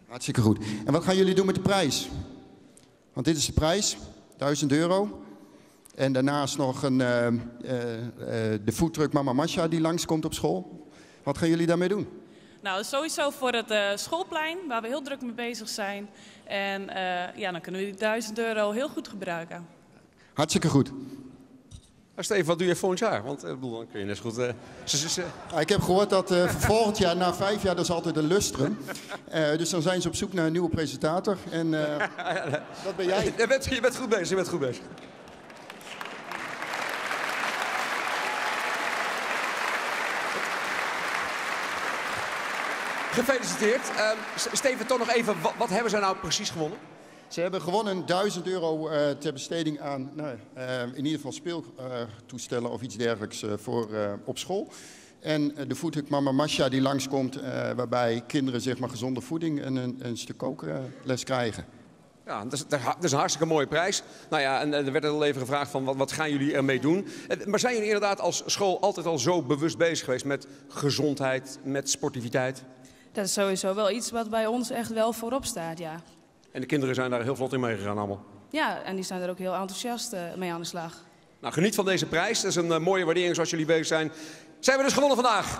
Hartstikke goed. En wat gaan jullie doen met de prijs? Want dit is de prijs, 1000 euro. En daarnaast nog de foodtruck Mama Masha die langskomt op school. Wat gaan jullie daarmee doen? Nou, sowieso voor het schoolplein, waar we heel druk mee bezig zijn. En dan kunnen we die 1000 euro heel goed gebruiken. Hartstikke goed. Maar Steven, wat doe je volgend jaar? Want dan kun je net zo goed... Ik heb gehoord dat volgend jaar, na 5 jaar, dat is altijd een lustrum. Dus dan zijn ze op zoek naar een nieuwe presentator. En dat ben jij. Je bent goed bezig, je bent goed bezig. Gefeliciteerd. Steven, toch nog even, wat hebben zij nou precies gewonnen? Ze hebben gewonnen 1000 euro ter besteding aan, in ieder geval speeltoestellen of iets dergelijks voor op school. En de foodtruck Mama Masha die langskomt, waarbij kinderen gezonde voeding en een stuk kookles krijgen. Ja, dat is een hartstikke mooie prijs. En er werd al even gevraagd van wat gaan jullie ermee doen? Maar zijn jullie inderdaad als school altijd al zo bewust bezig geweest met gezondheid, met sportiviteit? Dat is sowieso wel iets wat bij ons echt wel voorop staat, ja. En de kinderen zijn daar heel vlot in meegegaan allemaal? Ja, en die zijn er ook heel enthousiast mee aan de slag. Geniet van deze prijs. Dat is een mooie waardering zoals jullie bezig zijn. Zijn we dus gewonnen vandaag.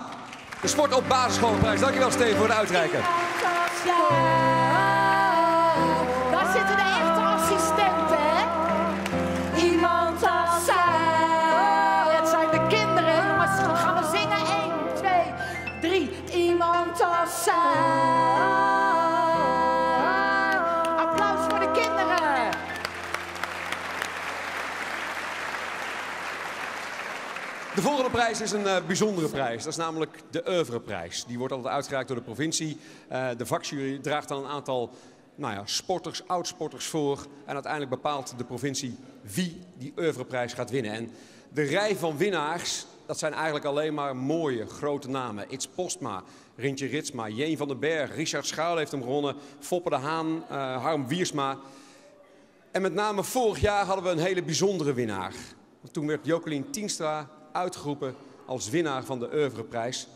De Sport op Basisschoolprijs. Dankjewel Steven voor het uitreiken. Daar zitten de echte assistenten, hè? Iemand als zij. Het zijn de kinderen. Jongens, gaan we zingen. 1, 2, 3. Iemand als zij. Applaus voor de kinderen. De volgende prijs is een bijzondere prijs. Dat is namelijk de Oeuvreprijs. Die wordt altijd uitgereikt door de provincie. De vakjury draagt dan een aantal sporters, oud-sporters voor. En uiteindelijk bepaalt de provincie wie die Oeuvreprijs gaat winnen. En de rij van winnaars, dat zijn eigenlijk alleen maar mooie, grote namen. Ids Postma, Rintje Ritsma, Jeen van den Berg, Richard Schuil heeft hem gewonnen. Foppe de Haan, Harm Wiersma. En met name vorig jaar hadden we een hele bijzondere winnaar. Want toen werd Jokelien Tienstra uitgeroepen als winnaar van de Oeuvreprijs.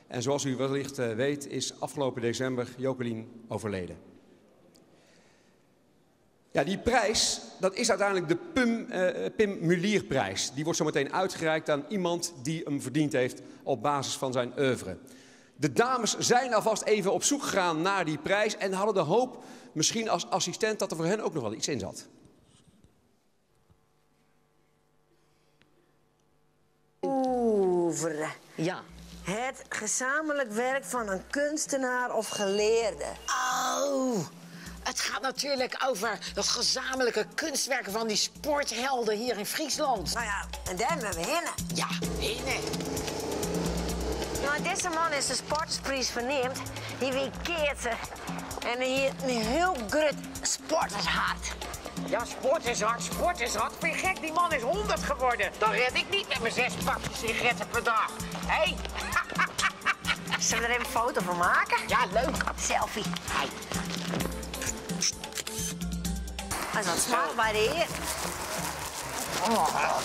En zoals u wellicht weet is afgelopen december Jokelien overleden. Ja, die prijs, dat is uiteindelijk de Pim, eh, Pim Mulierprijs. Die wordt zometeen uitgereikt aan iemand die hem verdiend heeft op basis van zijn oeuvre. De dames zijn alvast even op zoek gegaan naar die prijs en hadden de hoop, misschien als assistent, dat er voor hen ook nog wel iets in zat. Oeuvre. Ja. Het gezamenlijk werk van een kunstenaar of geleerde. Oh, het gaat natuurlijk over dat gezamenlijke kunstwerken van die sporthelden hier in Friesland. Nou ja, en daar hebben we hinnen. Ja, hinnen. Nou, deze man is de sportersprijs verneemd. Die wie keert En hij heeft een heel groot sportershart. Ja, sport is hard, sport is hard. Vind je gek, die man is 100 geworden. Dan red ik niet met mijn zes pakjes sigaretten per dag. Hé? Hey. Zullen we er even een foto van maken? Ja, leuk. Selfie. Hey. Hij is wat smal bij de heer. Oh.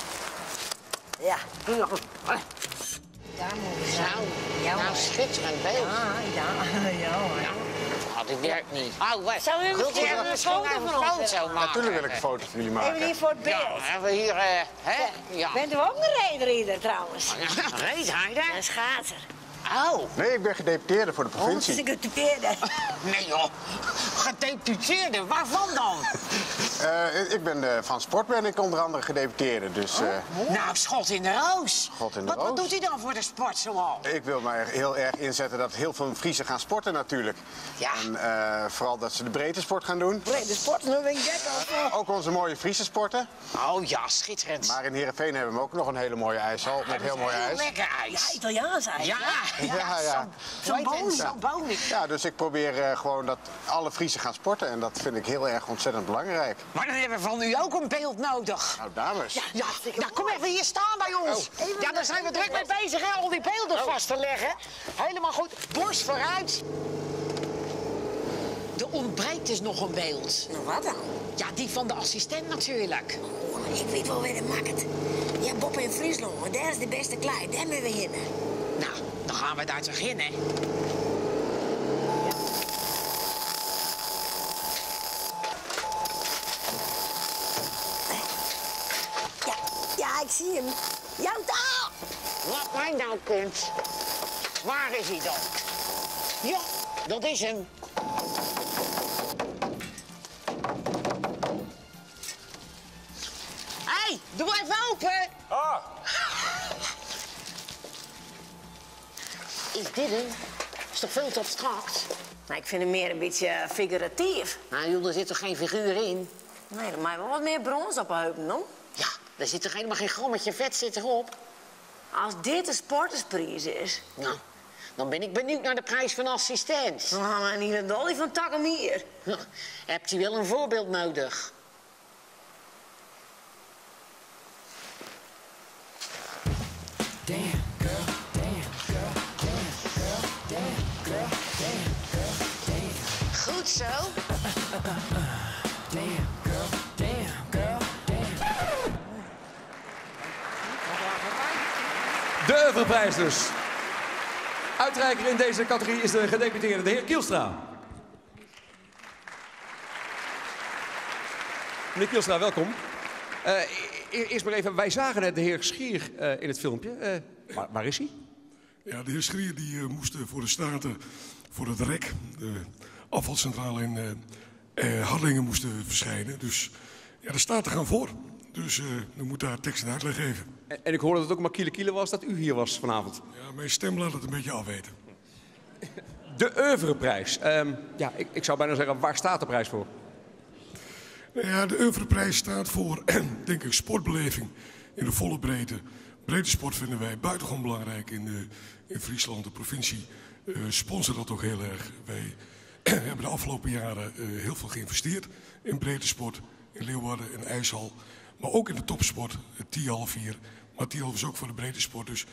Ja. Daar moet we Nou, Ja, nou hoor. schitterend beeld. Ja, ja, ja hoor. Ja. Oh, dit werkt niet. Oh, wat? Zou u Wilt u misschien even een foto een van ons foto willen? maken? Natuurlijk wil ik een foto van jullie maken. Even hier voor het beeld. Ja, hebben we hier, eh, hè? Ja. Bent u ook een reedrijder trouwens? Een reedrijder? Een schaatser. Oh. Nee, ik ben gedeputeerde voor de Oh, het is provincie. een gedupeerde. Nee joh, gedeputeerde, waarvan dan? Eh, ik ben van sport ben ik onder andere gedeputeerde. Dus Nou, schot in de roos. Schot in de wat, roos. Wat doet hij dan voor de sport zoal? ik wil mij heel erg inzetten dat heel veel Friesen gaan sporten natuurlijk. Ja. En vooral dat ze de breedte sport gaan doen. Brede sport, nu ben ik gek al. Ook onze mooie Friese sporten. Oh ja, schitterend. Maar in Heerenveen hebben we ook nog een hele mooie ijshal met heel mooi ijs. Lekker ijs. Ja, Italiaans ijs. Ja, Ja, ja. Zo'n Zo'n boon. Zo'n boon. Ja, dus ik probeer gewoon dat alle Friesen gaan sporten. En dat vind ik heel erg ontzettend belangrijk. Maar dan hebben we van u ook een beeld nodig. Nou, dames. Ja, ja. Nou, kom even hier staan bij ons. Even Ja, daar zijn we druk mee bezig, hè, om die beelden vast te leggen. Helemaal goed. Borst vooruit. Er ontbreekt dus nog een beeld. Nou, wat dan? Ja, die van de assistent natuurlijk. Oh, maar ik weet wel weer de makkert. Ja, Bob in Friesland, want daar is de beste klei. Daar moeten we heen. Nou, dan gaan we daar toch in, hè? Ja, ja, ik zie hem. Jouw taal! Laat mij nou, kind. Waar is hij dan? Ja, dat is hem. Hé, hey, doe even open. Ah. Is dit hem? Is toch veel te abstract? Nou, ik vind hem meer een beetje figuratief. Nou joh, er zit toch geen figuur in? Nee, er mag wel wat meer brons op de heupen, no? Ja, daar zit toch helemaal geen grammetje vet zit erop? Als dit de sportersprijs is... Nou, dan ben ik benieuwd naar de prijs van assistent. Dan gaan we niet een dolly van tak om hier. Hebt u wel een voorbeeld nodig? Goed zo. De oeuvreprijs dus. Uitreiker in deze categorie is de gedeputeerde, de heer Kielstra. Meneer Kielstra, welkom. Eerst maar even, wij zagen net de heer Schrier in het filmpje. Waar is hij? Ja, de heer Schrier die, moest voor de Staten, voor het REC, de afvalcentrale in Harlingen, moesten verschijnen. Dus ja, de Staten gaan voor. Dus we moeten daar tekst en uitleg geven. En ik hoorde dat het ook maar kiele kiele was dat u hier was vanavond. Ja, mijn stem laat het een beetje afweten. De oeuvreprijs. Ja, ik zou bijna zeggen, waar staat de prijs voor? Nou ja, de oeuvreprijs staat voor, denk ik, sportbeleving in de volle breedte. Breedte sport vinden wij buitengewoon belangrijk in Friesland. De provincie sponsort dat ook heel erg. Wij hebben de afgelopen jaren heel veel geïnvesteerd in breedte sport, in Leeuwarden, in IJshal. Maar ook in de topsport, het Thialf hier. Maar Thialf is ook voor de breedte sport. Dus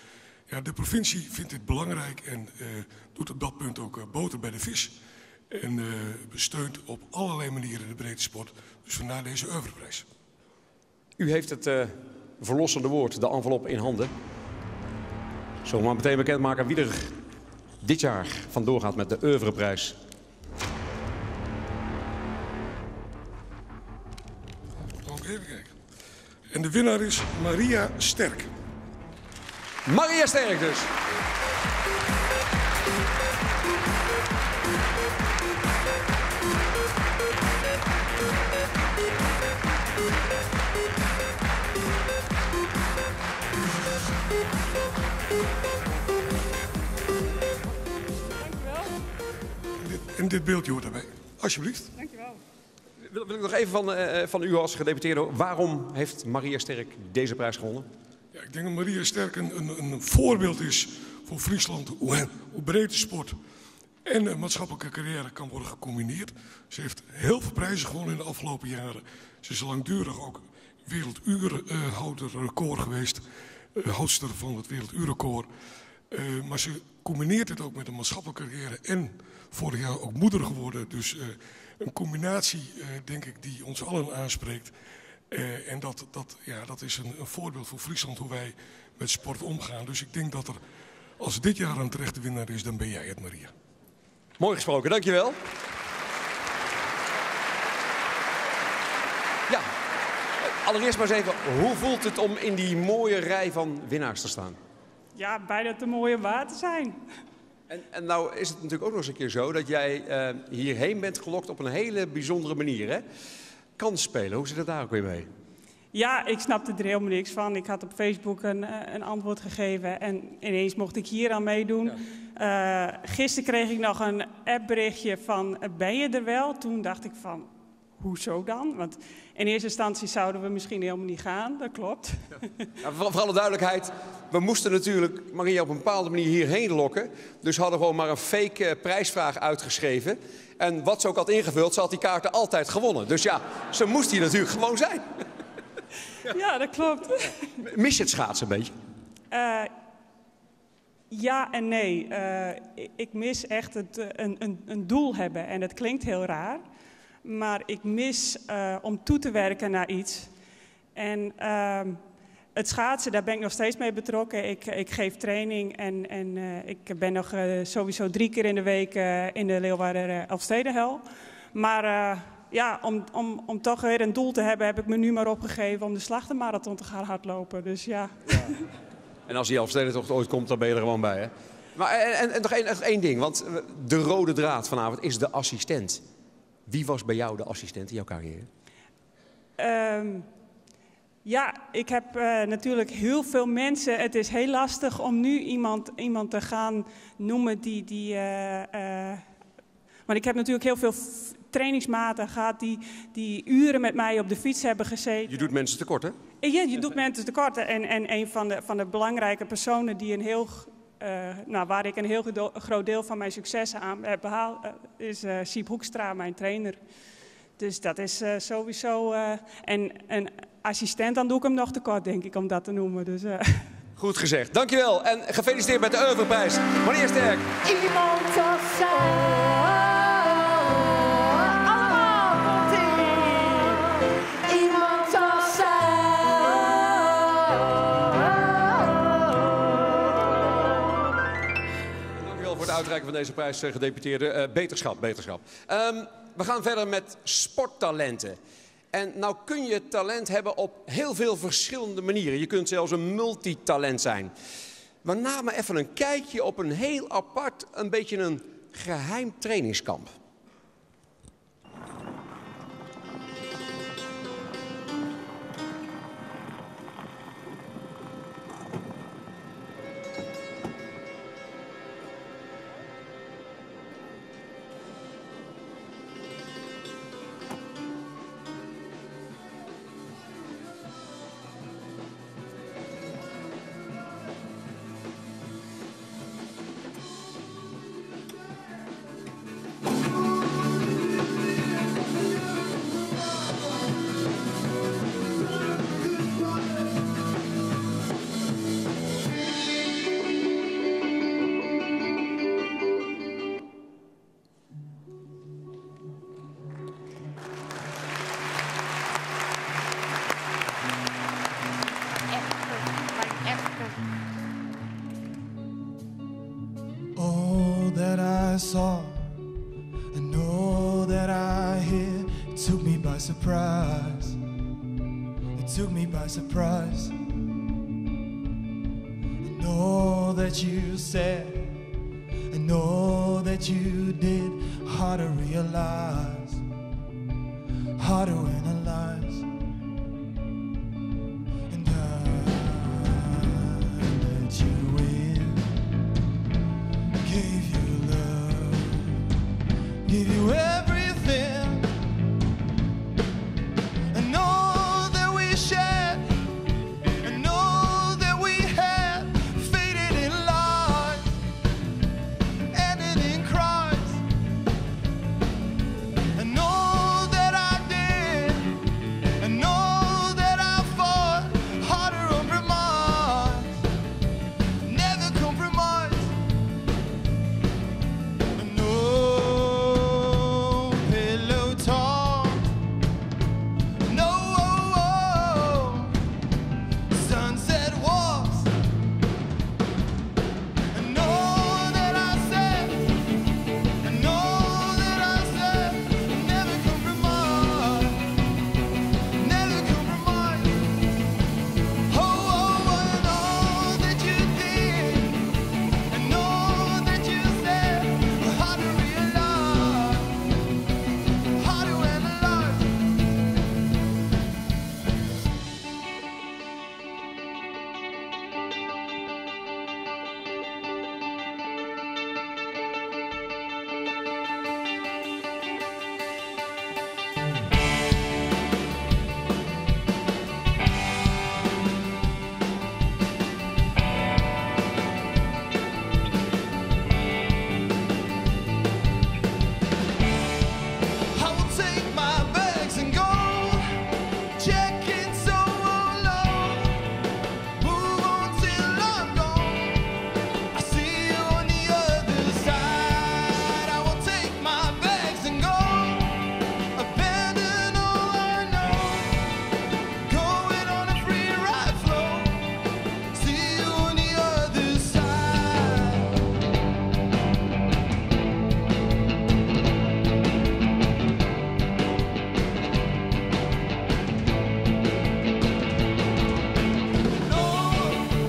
ja, de provincie vindt dit belangrijk en doet op dat punt ook boter bij de vis. En steunt op allerlei manieren de breedte sport. Dus vandaar deze oeuvreprijs. U heeft het verlossende woord, de envelop in handen. Zullen we maar meteen bekendmaken wie er dit jaar vandoor gaat met de oeuvreprijs. Even kijken. En de winnaar is Maria Sterk. Maria Sterk dus. En dit beeldje hoort daarbij. Alsjeblieft. Dankjewel. Wil, wil ik nog even van, van u als gedeputeerde, waarom heeft Maria Sterk deze prijs gewonnen? Ja, ik denk dat Maria Sterk een voorbeeld is voor Friesland hoe breed de sport en een maatschappelijke carrière kan worden gecombineerd. Ze heeft heel veel prijzen gewonnen in de afgelopen jaren. Ze is langdurig ook werelduurhouder record geweest. Houdster van het werelduurrecord. Maar ze combineert het ook met een maatschappelijke carrière en vorig jaar ook moeder geworden. Dus een combinatie, denk ik, die ons allen aanspreekt. En dat is een voorbeeld voor Friesland hoe wij met sport omgaan. Dus ik denk dat er, als dit jaar een terechte winnaar is, dan ben jij het, Maria. Mooi gesproken, dankjewel. Ja, allereerst maar eens even, hoe voelt het om in die mooie rij van winnaars te staan? Ja, bijna te mooi om waar te zijn. En nou is het natuurlijk ook nog eens een keer zo dat jij hierheen bent gelokt op een hele bijzondere manier, hè? Kansspelen, hoe zit het daar ook weer mee? Ja, ik snapte er helemaal niks van. Ik had op Facebook een antwoord gegeven en ineens mocht ik hier aan meedoen. Gisteren kreeg ik nog een appberichtje van, ben je er wel? Toen dacht ik van, hoezo dan? Want in eerste instantie zouden we misschien helemaal niet gaan, dat klopt. Ja. Ja, voor alle duidelijkheid, we moesten natuurlijk Maria op een bepaalde manier hierheen lokken. Dus hadden we gewoon maar een fake prijsvraag uitgeschreven. En wat ze ook had ingevuld, ze had die kaarten altijd gewonnen. Dus ja, ze moest hier natuurlijk gewoon zijn. Ja, dat klopt. Mis je het schaatsen een beetje? Ja en nee. Ik mis echt een doel hebben. En dat klinkt heel raar. Maar ik mis om toe te werken naar iets. En het schaatsen, daar ben ik nog steeds mee betrokken. Ik geef training en ik ben nog sowieso 3 keer in de week in de Leeuwarder Elfstedenhal. Maar om toch weer een doel te hebben, heb ik me nu maar opgegeven om de Slachtemarathon te gaan hardlopen. Dus ja. Ja. En als die Elfstedentocht ooit komt, dan ben je er gewoon bij, hè? Maar, en nog één ding, want de rode draad vanavond is de assistent. Wie was bij jou de assistent in jouw carrière? Ja, ik heb natuurlijk heel veel mensen. Het is heel lastig om nu iemand te gaan noemen die want ik heb natuurlijk heel veel trainingsmaten gehad die uren met mij op de fiets hebben gezeten. Je doet mensen tekort, hè? Ja, je doet mensen tekort. En een van de belangrijke personen die een heel, nou, waar ik een heel groot deel van mijn successen aan heb behaald, is Siep Hoekstra, mijn trainer. Dus dat is sowieso... en een assistent, dan doe ik hem nog tekort, denk ik, om dat te noemen. Dus. Goed gezegd. Dankjewel en gefeliciteerd met de Oeuvreprijs. Maria Sterk. Iemand als zij. Allemaal komt-ie. Iemand als zij. Dankjewel voor het uitreiken van deze prijs, gedeputeerde. Beterschap, beterschap. We gaan verder met sporttalenten. En nou kun je talent hebben op heel veel verschillende manieren. Je kunt zelfs een multitalent zijn. We namen even een kijkje op een heel apart, een beetje een geheim trainingskamp. I saw and all that I hear took me by surprise. It took me by surprise. And all that you said, and all that you did, hard to realize, hard to analyze. And I let you in, gave you love, gave you everything. And all that we shared, and all that we had, faded in lies, ended in cries. And all that I did, and all that I fought, harder compromise, never compromise. No pillow talk. No, oh, oh, sunset walks. And all that I said, and all that I said, never compromise, never compromise. Oh, oh, and all that you did, and all that you said, hard to realize, hard to analyze. I will take my bags and go. Check in so low. Move on till I'm gone. I see you on the other side. I will take my bags and go. Abandon all I know. Going on a free ride flow. See you on the other side.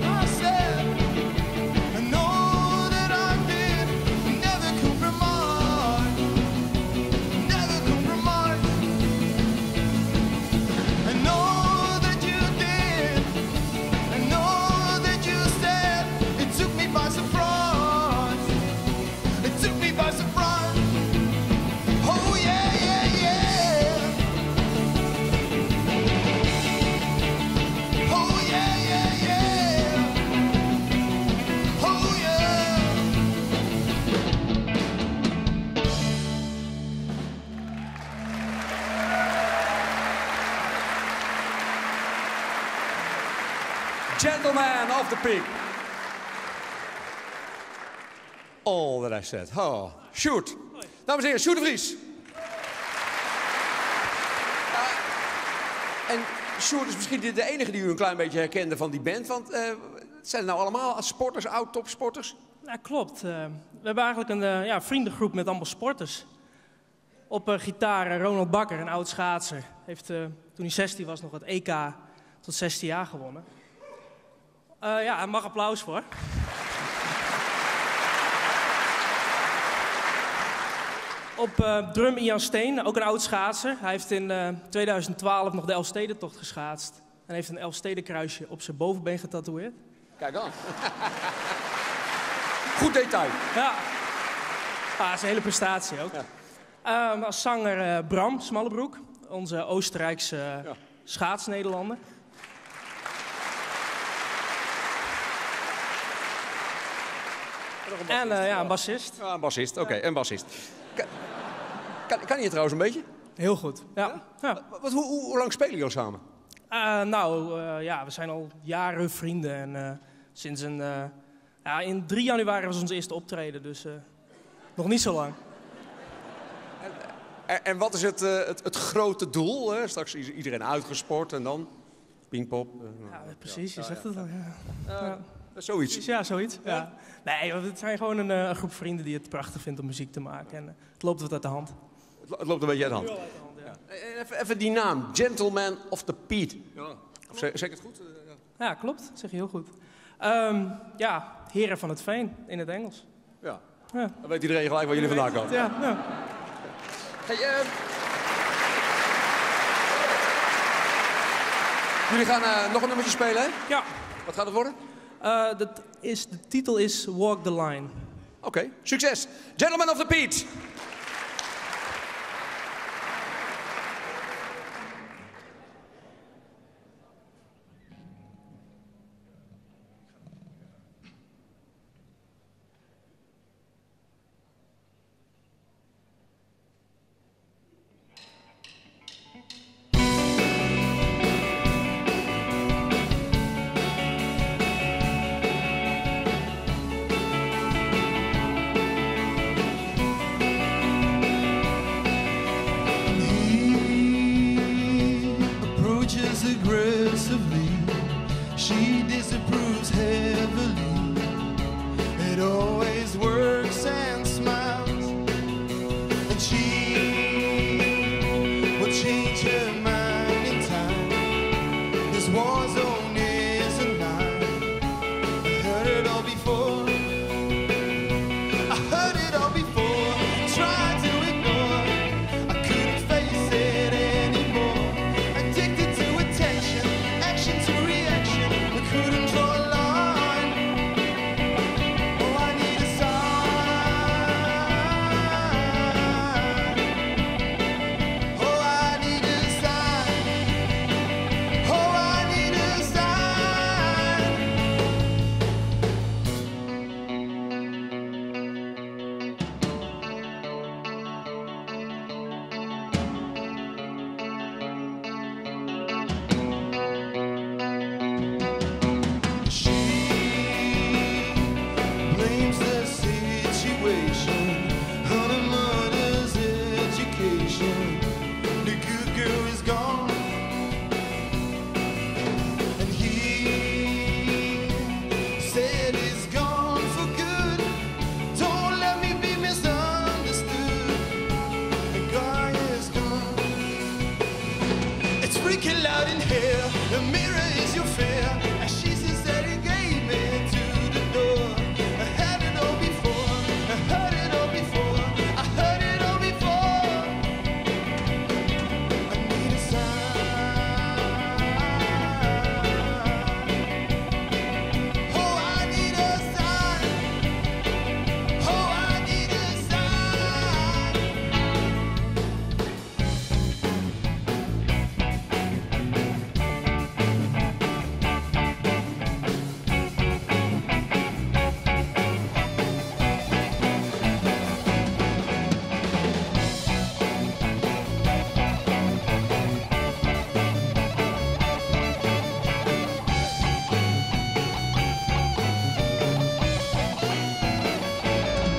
I said, and all that I did, never compromise, never compromise. And all that you did, and all that you said, it took me by surprise. It took me by surprise. Oh yeah, yeah, yeah. Oh yeah, yeah, yeah. Oh yeah. Gentleman of the Peak. All that I said. Oh, Sjoerd. Dames en heren, Sjoerd de Vries. En Sjoerd is misschien de enige die u een klein beetje herkende van die band. Want zijn het nou allemaal sporters, oud-topsporters? Ja, klopt. We hebben eigenlijk een vriendengroep met allemaal sporters. Op gitaar Ronald Bakker, een oud schaatser. Heeft toen hij 16 was nog het EK tot 16 jaar gewonnen. Ja, hij mag applaus voor. Op drum Ian Steen, ook een oud schaatser. Hij heeft in 2012 nog de Elfstedentocht geschaatst. En heeft een Elfstedenkruisje op zijn bovenbeen getatoeëerd. Kijk dan. Goed detail. Ja. Ah, dat is een hele prestatie ook. Als zanger Bram Smallebroek, onze Oostenrijkse schaatsnederlander. Nog een En bassist. een bassist. Ja, een bassist, oké, een bassist. Kan je het trouwens een beetje? Heel goed, ja. Ja? Ja. Hoe lang spelen jullie al samen? We zijn al jaren vrienden. En sinds een, ja, in 3 januari was ons eerste optreden, dus nog niet zo lang. En wat is het grote doel? Hè? Straks is iedereen uitgesport en dan Pinkpop. Ja, precies, je zegt het al. Ja. Zoiets. Precies, ja, zoiets. Ja. Nee, want het zijn gewoon een groep vrienden die het prachtig vindt om muziek te maken. En het loopt wat uit de hand. Het loopt een beetje uit de hand. Nu al uit de hand, ja. Even die naam, Gentleman of the Peat. Ja. Of zeg ik het goed? Ja, klopt. Dat zeg je heel goed. Ja, Heren van het Veen in het Engels. Ja. Ja. Dan weet iedereen gelijk waar jullie vandaan komen. Ja, ja. Hey, jullie gaan nog een nummertje spelen, hè? Ja. Wat gaat het worden? De titel is Walk the Line. Oké, succes. Gentlemen of the Peat. Aggressively, she disapproves heavily. It always works and smiles, and she will change her mind in time. This war zone is a lie. I heard it all before. I heard it all before. Tried to ignore. I couldn't face it anymore. Addicted to attention, action to reaction. I couldn't draw a line. Oh, I need a sign. Oh, I need a sign. Oh, I need a sign. She blames the situation on her mother's education. The good girl is gone, and he said he's gone for good. Don't let me be misunderstood. The guy is gone. It's freaking loud in here. The mirror is your fear. And she says that he gave me to the door. I had it all before. I heard it all before. I heard it all before. I need a sign. Oh, I need a sign. Oh, I need a sign.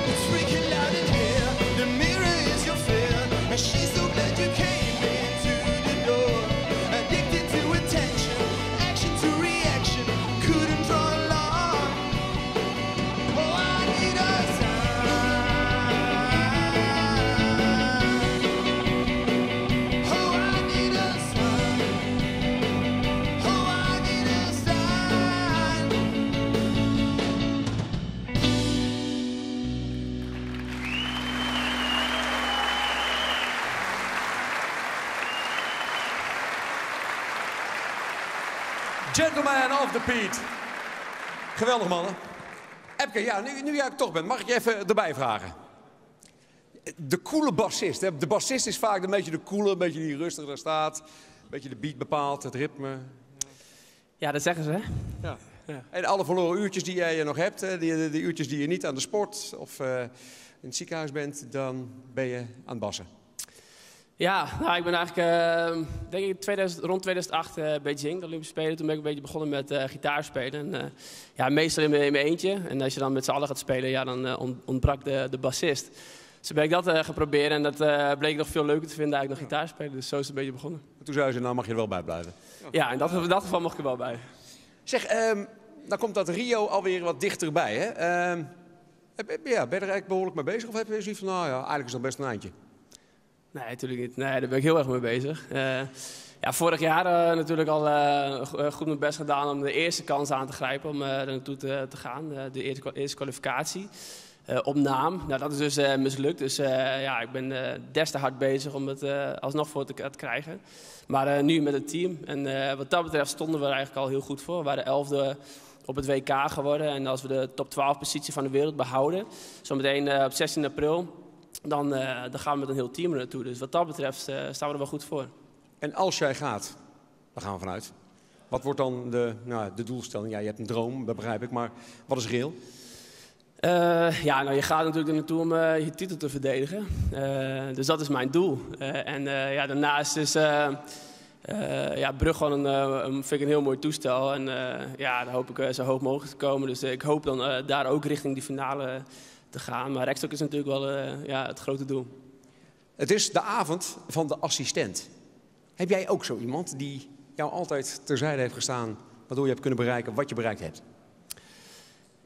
It's freaking loud in here. The mirror is your fear, and she's so glad you came into the door. Addicted to attention, action to reaction, couldn't draw a line. Oh, I need a sign. Oh, I need a sign. Oh, I need a sign. Gentleman of the Peat. Geweldig, mannen. Epke, ja, nu jij er toch bent, mag ik je even erbij vragen? De coole bassist. Hè? De bassist is vaak een beetje de coole, een beetje die rustig daar staat. Een beetje de beat bepaalt, het ritme. Ja, dat zeggen ze, hè? Ja. Ja. En alle verloren uurtjes die jij nog hebt, hè, de uurtjes die je niet aan de sport of in het ziekenhuis bent, dan ben je aan het bassen. Ja, ik ben eigenlijk, denk ik rond 2008 Beijing, de Olympische Spelen. Toen ben ik een beetje begonnen met gitaar spelen. En meestal in mijn eentje. En als je dan met z'n allen gaat spelen, dan ontbrak de bassist. Dus toen ben ik dat gaan proberen en dat bleek ik nog veel leuker te vinden eigenlijk dan gitaar spelen. Dus zo is het een beetje begonnen. En toen zei ze, nou mag je er wel bij blijven. Ja, in dat geval mocht ik er wel bij. Zeg, dan komt dat Rio alweer wat dichterbij, hè? Ben je er eigenlijk behoorlijk mee bezig? Of heb je zoiets van, nou ja, eigenlijk is dat best een eindje? Nee, natuurlijk niet. Nee, daar ben ik heel erg mee bezig. Ja, vorig jaar eh, natuurlijk al eh, goed mijn best gedaan om de eerste kans aan te grijpen om er naartoe te gaan. De eerste kwalificatie. Op naam. Nou, dat is dus mislukt. Dus ja, ik ben des te hard bezig om het alsnog voor te krijgen. Maar nu met het team. En wat dat betreft stonden we er eigenlijk al heel goed voor. We waren 11e op het WK geworden. En als we de top 12 positie van de wereld behouden, zometeen op 16 april, dan gaan we met een heel team er naartoe. Dus wat dat betreft staan we er wel goed voor. En als jij gaat, daar gaan we vanuit. Wat wordt dan nou, de doelstelling? Ja, je hebt een droom, dat begrijp ik, maar wat is reëel? Ja, nou, je gaat natuurlijk er naartoe om je titel te verdedigen. Dus dat is mijn doel. En ja, daarnaast is ja, Brug gewoon vind ik een heel mooi toestel. En ja, daar hoop ik zo hoog mogelijk te komen. Dus ik hoop dan daar ook richting die finale te gaan. Maar rekstok is natuurlijk wel ja, het grote doel. Het is de avond van de assistent. Heb jij ook zo iemand die jou altijd terzijde heeft gestaan, waardoor je hebt kunnen bereiken wat je bereikt hebt?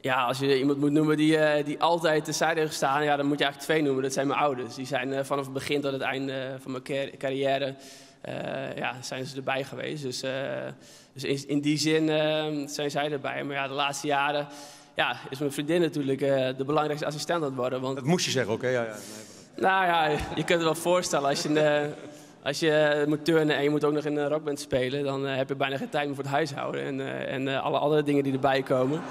Ja, als je iemand moet noemen die altijd terzijde heeft gestaan, ja, dan moet je eigenlijk twee noemen. Dat zijn mijn ouders. Die zijn vanaf het begin tot het einde van mijn carrière ja, zijn ze erbij geweest. Dus in die zin zijn zij erbij. Maar ja, de laatste jaren, ja, is mijn vriendin natuurlijk de belangrijkste assistent aan het worden. Want Dat moest je zeggen ook, hè? Ja, ja. Nou ja, je kunt het wel voorstellen. Als je moet turnen en je moet ook nog in een rockband spelen, dan heb je bijna geen tijd meer voor het huishouden en alle andere dingen die erbij komen.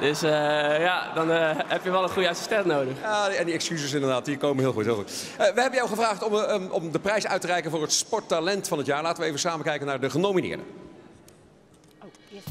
Dus ja, dan heb je wel een goede assistent nodig. Ja, en die excuses inderdaad, die komen heel goed. Heel goed. We hebben jou gevraagd om de prijs uit te reiken voor het sporttalent van het jaar. Laten we even samen kijken naar de genomineerden. Oh, eerst.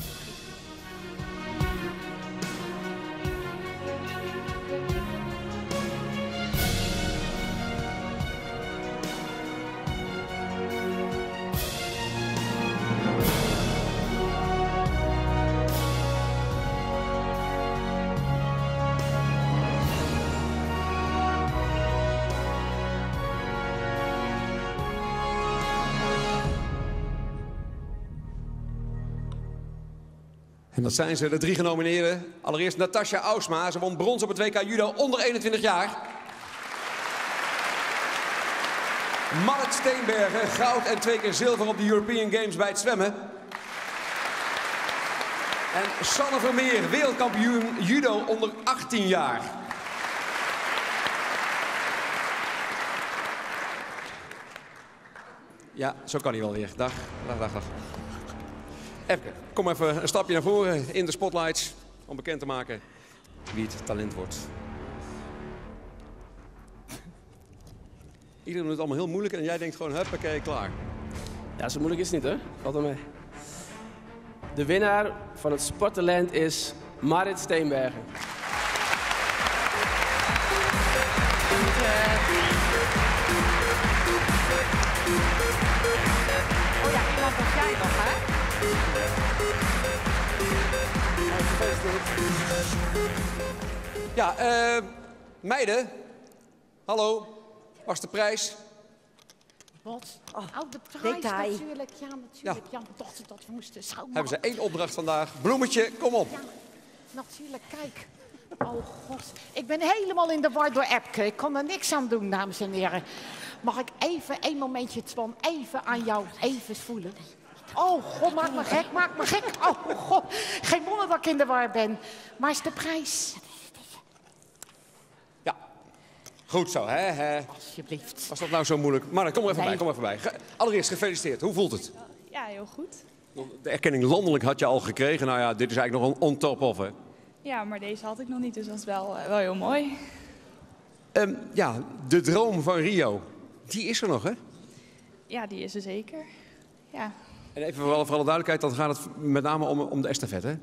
En dat zijn ze, de drie genomineerden. Allereerst Natascha Ausma. Ze won brons op het WK Judo onder 21 jaar. Marrit Steenbergen, goud en 2 keer zilver op de European Games bij het zwemmen. En Sanne Vermeer, wereldkampioen judo onder 18 jaar. Ja, zo kan hij wel weer. Dag, dag, dag, dag. Epke, kom even een stapje naar voren in de spotlights om bekend te maken wie het talent wordt. Iedereen doet het allemaal heel moeilijk en jij denkt gewoon, huppakee, klaar. Ja, zo moeilijk is het niet hoor. Valt wel mee. De winnaar van het sporttalent is Marrit Steenbergen. Oh ja, iemand als jij nog, hè? Ja, meiden. Hallo. Was de prijs? Wat? Oh, de prijs detail. natuurlijk. Ja, natuurlijk. Ja. Ja, we dachten dat we moesten zo Hebben ze 1 opdracht vandaag. Bloemetje, kom op. Ja, natuurlijk, kijk. Oh god, ik ben helemaal in de war door Epke. Ik kan er niks aan doen, dames en heren. Mag ik even één momentje, Twan, even aan jou even voelen? Oh god, maak me gek, maak me gek. Oh god, geen wonder dat ik in de war ben. Maar is de prijs? Ja, goed zo, hè? Hè? Alsjeblieft. Was dat nou zo moeilijk? Marrit, kom er even Nee. bij, kom even bij. Allereerst gefeliciteerd, hoe voelt het? Ja, heel goed. De erkenning landelijk had je al gekregen. Nou ja, dit is eigenlijk nog een on top of, hè? Ja, maar deze had ik nog niet, dus dat is wel heel mooi. Ja, de droom van Rio, die is er nog, hè? Ja, die is er zeker. Ja. En even voor alle duidelijkheid, dan gaat het met name om de estafette,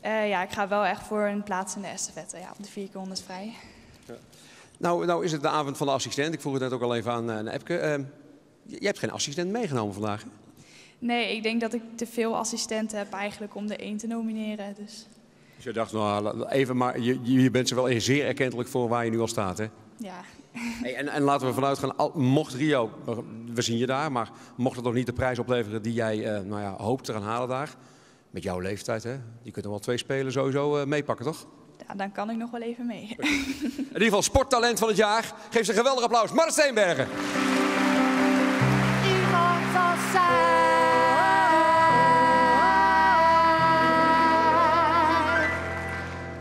hè? Ja, ik ga wel echt voor een plaats in de estafette, ja, op de 4 keer 100 vrij. Ja. Nou is het de avond van de assistent. Ik vroeg het net ook al even aan Epke. Jij hebt geen assistent meegenomen vandaag, hè? Nee, ik denk dat ik te veel assistenten heb eigenlijk om de één te nomineren. Dus. Dus je dacht, nou, even, maar je bent ze wel zeer erkentelijk voor waar je nu al staat, hè? Ja. Hey, en laten we vanuit gaan, al, mocht Rio, we zien je daar, maar mocht het nog niet de prijs opleveren die jij hoopt te gaan halen daar, met jouw leeftijd, hè? Je kunt er wel 2 spelen sowieso meepakken, toch? Ja, dan kan ik nog wel even mee. In ieder geval sporttalent van het jaar. Geef ze een geweldig applaus. Marrit Steenbergen. Iemand als zij.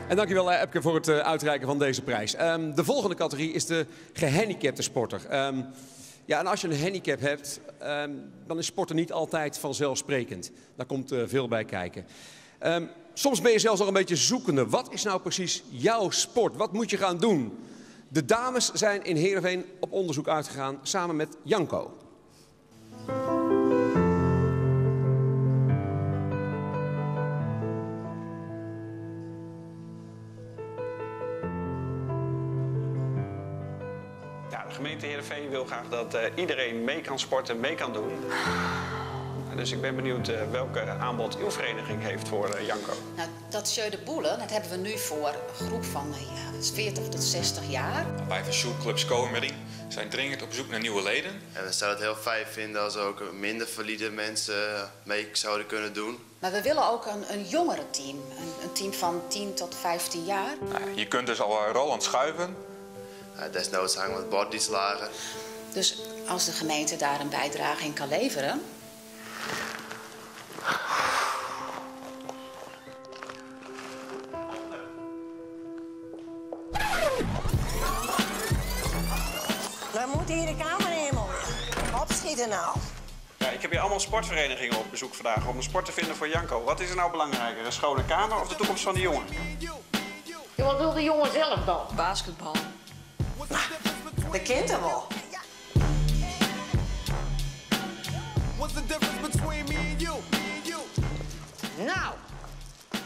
En dankjewel eh, Epke voor het eh, uitreiken van deze prijs. Ehm, de volgende categorie is de gehandicapte sporter. Ehm, ja, en als je een handicap hebt, ehm, dan is sporten niet altijd vanzelfsprekend. Daar komt eh, veel bij kijken. Soms ben je zelfs nog een beetje zoekende. Wat is nou precies jouw sport? Wat moet je gaan doen? De dames zijn in Heerenveen op onderzoek uitgegaan samen met Janko. Ja, de gemeente Heerenveen wil graag dat eh, iedereen mee kan sporten, mee kan doen. Dus ik ben benieuwd eh, welke aanbod uw vereniging heeft voor eh, Janko. Nou, dat Jeu de Boelen, dat hebben we nu voor een groep van ja, 40 tot 60 jaar. Wij van Sjoelclub Skomerien zijn dringend op zoek naar nieuwe leden. En we zouden het heel fijn vinden als ook minder valide mensen mee zouden kunnen doen. Maar we willen ook een, een jongerenteam, een, een team van 10 tot 15 jaar. Nou, je kunt dus al rollend schuiven. Desnoods hangen we het bord iets lager. Dus als de gemeente daar een bijdrage in kan leveren. We moeten hier de kamer in, man. Opschieten nou. Ja, ik heb hier allemaal sportverenigingen op bezoek vandaag om een sport te vinden voor Janko. Wat is er nou belangrijker, een schone kamer of de toekomst van de jongen? Ja, wat wil de jongen zelf dan? Basketbal. Dat kent hem wel. What's the difference between me and you? Nou,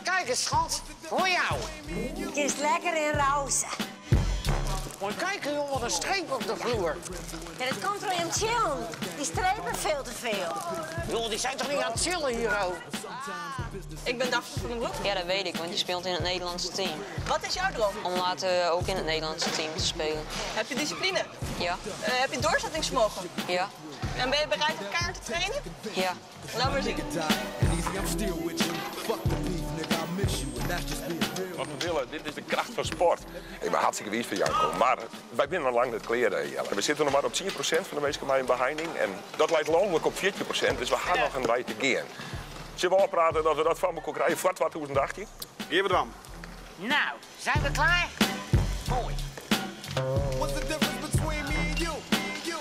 kijk eens schat, voor jou. Het is lekker in rozen. Moet kijken jongen, wat een streep op de vloer. Ja, dat komt door hem chillen. Die strepen veel te veel. Joh, die zijn toch niet aan het chillen hier, oh? Ik ben Daphne van den Broek. Ja, dat weet ik, want je speelt in het Nederlandse team. Wat is jouw droom? Om later ook in het Nederlandse team te spelen. Heb je discipline? Ja. Eh, heb je doorzettingsvermogen? Ja. En ben je bereid om kaart te trainen? Ja. Laat maar zien. Wat we willen, dit is de kracht van sport. Ik ben hartstikke wies van Janko, maar wij zijn nog lang niet kleren. Jelle. We zitten nog maar op 10% van de mensen met een behinding en dat lijkt landelijk op 40%, dus we gaan nog een wij te gaan. Zullen we al praten dat we dat van elkaar krijgen voor 2018? Hier we dan. Nou, zijn we klaar? Mooi. What's the difference between me and you? You.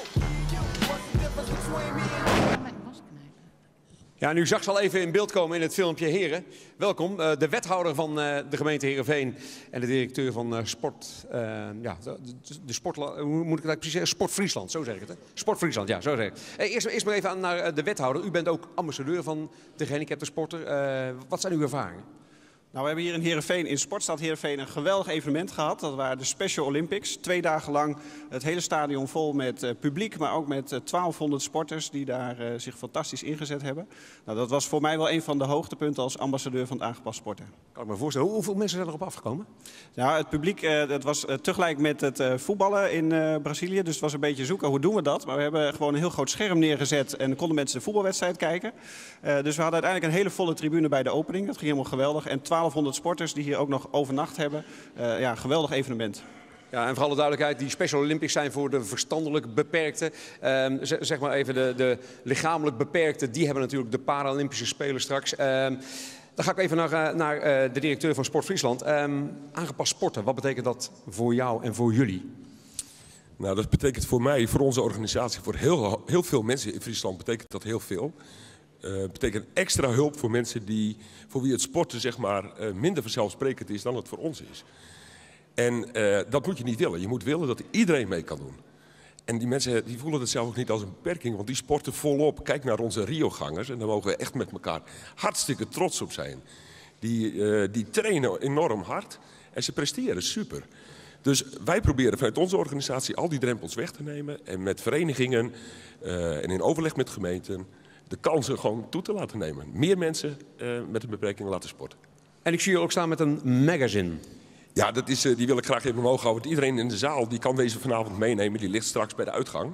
What's the difference between me and you? Ja, nu zag ze al even in beeld komen in het filmpje. Heren, welkom. Eh, de wethouder van eh, de gemeente Heerenveen en de directeur van eh, Sport... ja, de, de sport... Hoe moet ik het eigenlijk precies zeggen? Sport Friesland, zo zeg ik het. Hè? Sport Friesland, ja, zo zeg ik het. Hey, eerst, eerst maar even aan naar de wethouder. U bent ook ambassadeur van de gehandicapte sporter. Wat zijn uw ervaringen? Nou, we hebben hier in Heerenveen, in Sportstad Heerenveen, een geweldig evenement gehad. Dat waren de Special Olympics. 2 dagen lang het hele stadion vol met publiek, maar ook met 1200 sporters die daar zich fantastisch ingezet hebben. Nou, dat was voor mij wel een van de hoogtepunten als ambassadeur van het aangepast sporten. Kan ik me voorstellen. Hoeveel mensen zijn erop afgekomen? Nou, het publiek, dat was tegelijk met het voetballen in Brazilië. Dus het was een beetje zoeken, hoe doen we dat? Maar we hebben gewoon een heel groot scherm neergezet en konden mensen de voetbalwedstrijd kijken. Dus we hadden uiteindelijk een hele volle tribune bij de opening. Dat ging helemaal geweldig. En 1200 sporters die hier ook nog overnacht hebben. Ja, een geweldig evenement. Ja, en voor alle duidelijkheid, die Special Olympics zijn voor de verstandelijk beperkten. Zeg maar even de lichamelijk beperkten, die hebben natuurlijk de Paralympische Spelen straks. Dan ga ik even naar de directeur van Sport Friesland. Aangepast sporten, wat betekent dat voor jou en voor jullie? Nou, dat betekent voor mij, voor onze organisatie, voor heel, heel veel mensen in Friesland betekent dat heel veel. Betekent extra hulp voor mensen voor wie het sporten minder vanzelfsprekend is dan het voor ons is. En dat moet je niet willen. Je moet willen dat iedereen mee kan doen. En die mensen die voelen het zelf ook niet als een beperking, want die sporten volop. Kijk naar onze Rio-gangers en daar mogen we echt met elkaar hartstikke trots op zijn. Die trainen enorm hard en ze presteren super. Dus wij proberen vanuit onze organisatie al die drempels weg te nemen en met verenigingen en in overleg met gemeenten de kansen gewoon toe te laten nemen. Meer mensen met een beperking laten sporten. En ik zie je ook staan met een magazine. Ja, die wil ik graag even omhoog houden. Want iedereen in de zaal die kan deze vanavond meenemen. Die ligt straks bij de uitgang.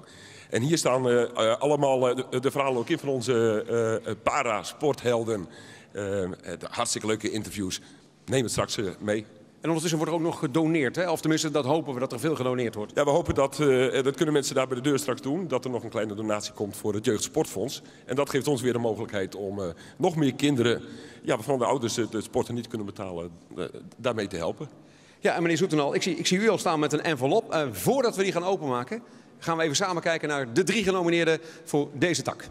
En hier staan allemaal de verhalen ook in van onze para-sporthelden. De hartstikke leuke interviews. Neem het straks mee. En ondertussen wordt er ook nog gedoneerd, hè? Of tenminste, dat hopen we, dat er veel gedoneerd wordt. Ja, we hopen dat, dat kunnen mensen daar bij de deur straks doen, dat er nog een kleine donatie komt voor het Jeugdsportfonds. En dat geeft ons weer de mogelijkheid om nog meer kinderen, ja, waarvan de ouders het sporten niet kunnen betalen, daarmee te helpen. Ja, en meneer Zoetenal, ik zie u al staan met een envelop. Voordat we die gaan openmaken, gaan we even samen kijken naar de 3 genomineerden voor deze tak.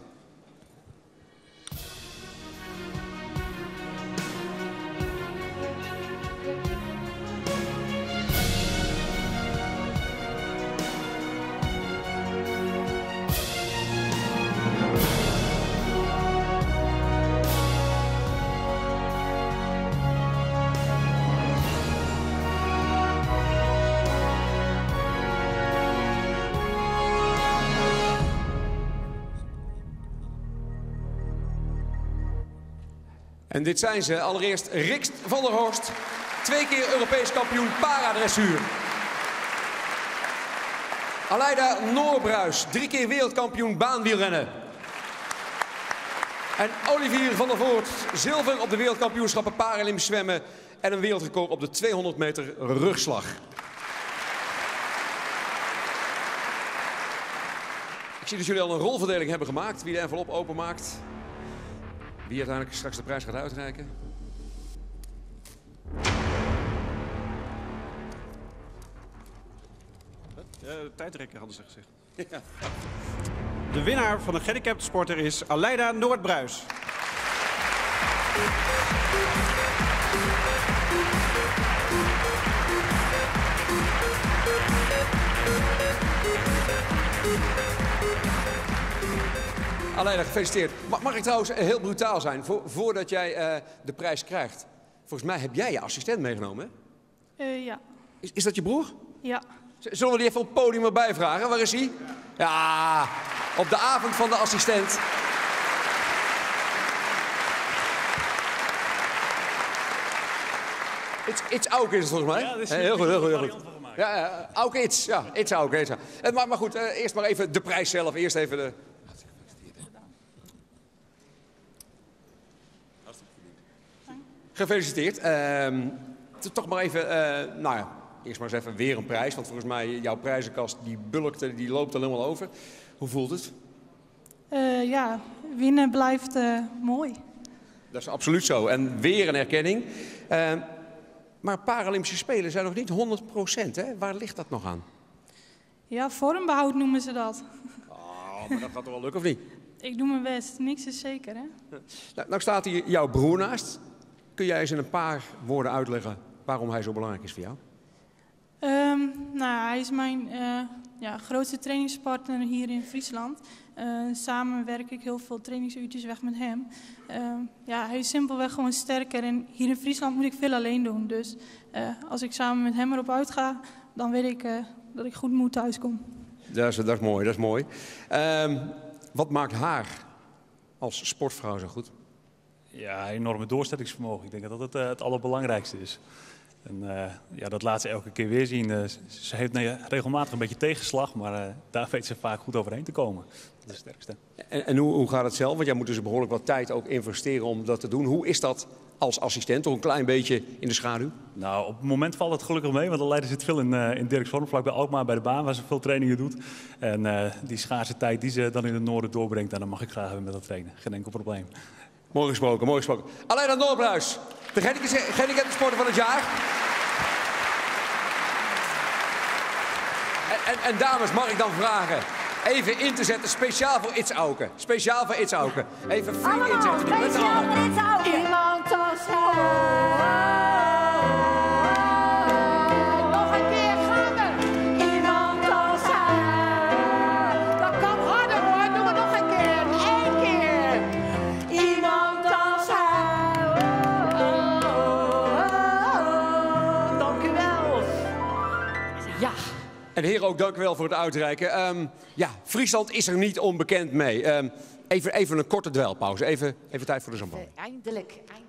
En dit zijn ze. Allereerst Rixt van der Horst, 2 keer Europees kampioen paradressuur. Aleida Norbruis, 3 keer wereldkampioen baanwielrennen. En Olivier van der Voort, zilver op de wereldkampioenschappen Paralympisch zwemmen en een wereldrecord op de 200 meter rugslag. Ik zie dat jullie al een rolverdeling hebben gemaakt. Wie de envelop openmaakt. Wie uiteindelijk straks de prijs gaat uitreiken. Tijdrekken hadden ze gezegd. Ja. De winnaar van de gehandicapte sporter is Aleida Noordbruis. Aleida, gefeliciteerd. Mag ik trouwens heel brutaal zijn, voordat jij de prijs krijgt? Volgens mij heb jij je assistent meegenomen, hè? Ja. Is dat je broer? Ja. Zullen we die even op het podium erbij vragen? Waar is hij? Ja, op de avond van de assistent. It's Auke is het volgens mij. Ja, dat is Heel goed, heel goed, heel goed. variant van gemaakt. Ja, ja, Auke It's. Ja, It's Auke. It's Auke. Maar goed, eerst maar even de prijs zelf. Eerst even de... Gefeliciteerd. Toch maar even, nou ja, eerst maar eens even weer een prijs. Want volgens mij, jouw prijzenkast die bulkte, die loopt er helemaal over. Hoe voelt het? Ja, winnen blijft mooi. Dat is absoluut zo. En weer een erkenning. Maar Paralympische Spelen zijn nog niet 100%, hè? Waar ligt dat nog aan? Ja, vormbehoud noemen ze dat. Oh, maar dat gaat toch wel lukken, of niet? Ik doe mijn best. Niks is zeker, hè? Nou staat hier jouw broer naast. Kun jij eens in een paar woorden uitleggen waarom hij zo belangrijk is voor jou? Nou, hij is mijn grootste trainingspartner hier in Friesland. Samen werk ik heel veel trainingsuurtjes weg met hem. Hij is simpelweg gewoon sterker. En hier in Friesland moet ik veel alleen doen. Dus als ik samen met hem erop uitga, dan weet ik dat ik goed moe thuis kom. Dat is mooi, dat is mooi. Wat maakt haar als sportvrouw zo goed? Ja, enorme doorzettingsvermogen. Ik denk dat dat het allerbelangrijkste is. En dat laat ze elke keer weer zien. Ze heeft regelmatig een beetje tegenslag, maar daar weet ze vaak goed overheen te komen. Dat is het sterkste. En hoe gaat het zelf? Want jij moet dus behoorlijk wat tijd ook investeren om dat te doen. Hoe is dat als assistent? Toch een klein beetje in de schaduw? Nou, op het moment valt het gelukkig mee, want Aleida zit veel in Dirkshorn, vlakbij Alkmaar bij de baan, waar ze veel trainingen doet. En die schaarse tijd die ze dan in het noorden doorbrengt, dan mag ik graag weer met dat trainen. Geen enkel probleem. Mooi gesproken, mooi gesproken. Aleida Norbruis, de gehandicapte sporter van het jaar. En dames, mag ik dan vragen even in te zetten, speciaal voor It's Auke. Speciaal voor It's Auke. Even flink inzetten. Met z'n Speciaal allen. voor It's Auke. Iemand als hij. Nog een keer gaan we. Iemand als hij. Dat kan harder hoor, doe het nog een keer. Eén keer. Iemand als hij. Oh, oh, oh. Dank u wel. Ja. En heren ook, dank u wel voor het uitreiken. Friesland is er niet onbekend mee. Even een korte dweilpauze. Even tijd voor de zambon. Eindelijk, eindelijk.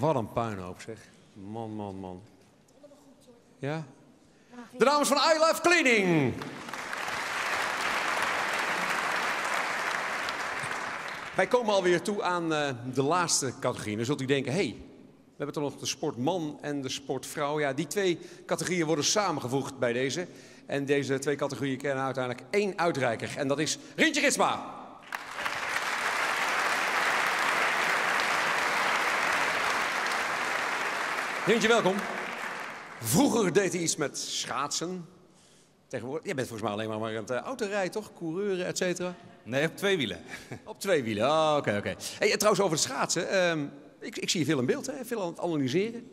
Wat een puinhoop zeg. Man, man, man. Ja? De dames van I Love Cleaning. Wij komen alweer toe aan de laatste categorie. Dan zult u denken, hey, we hebben toch nog de sportman en de sportvrouw. Ja, die twee categorieën worden samengevoegd bij deze. En deze twee categorieën kennen uiteindelijk één uitreiker. En dat is Rintje Ritsma. Rintje, welkom. Vroeger deed hij iets met schaatsen. Tegenwoordig, jij bent volgens mij alleen maar aan het autorijden, toch? Coureuren, et cetera. Nee, op twee wielen. Op twee wielen, oh, oké, oké. Hey, en trouwens, over het schaatsen. Ik zie je veel in beeld, hè? Veel aan het analyseren.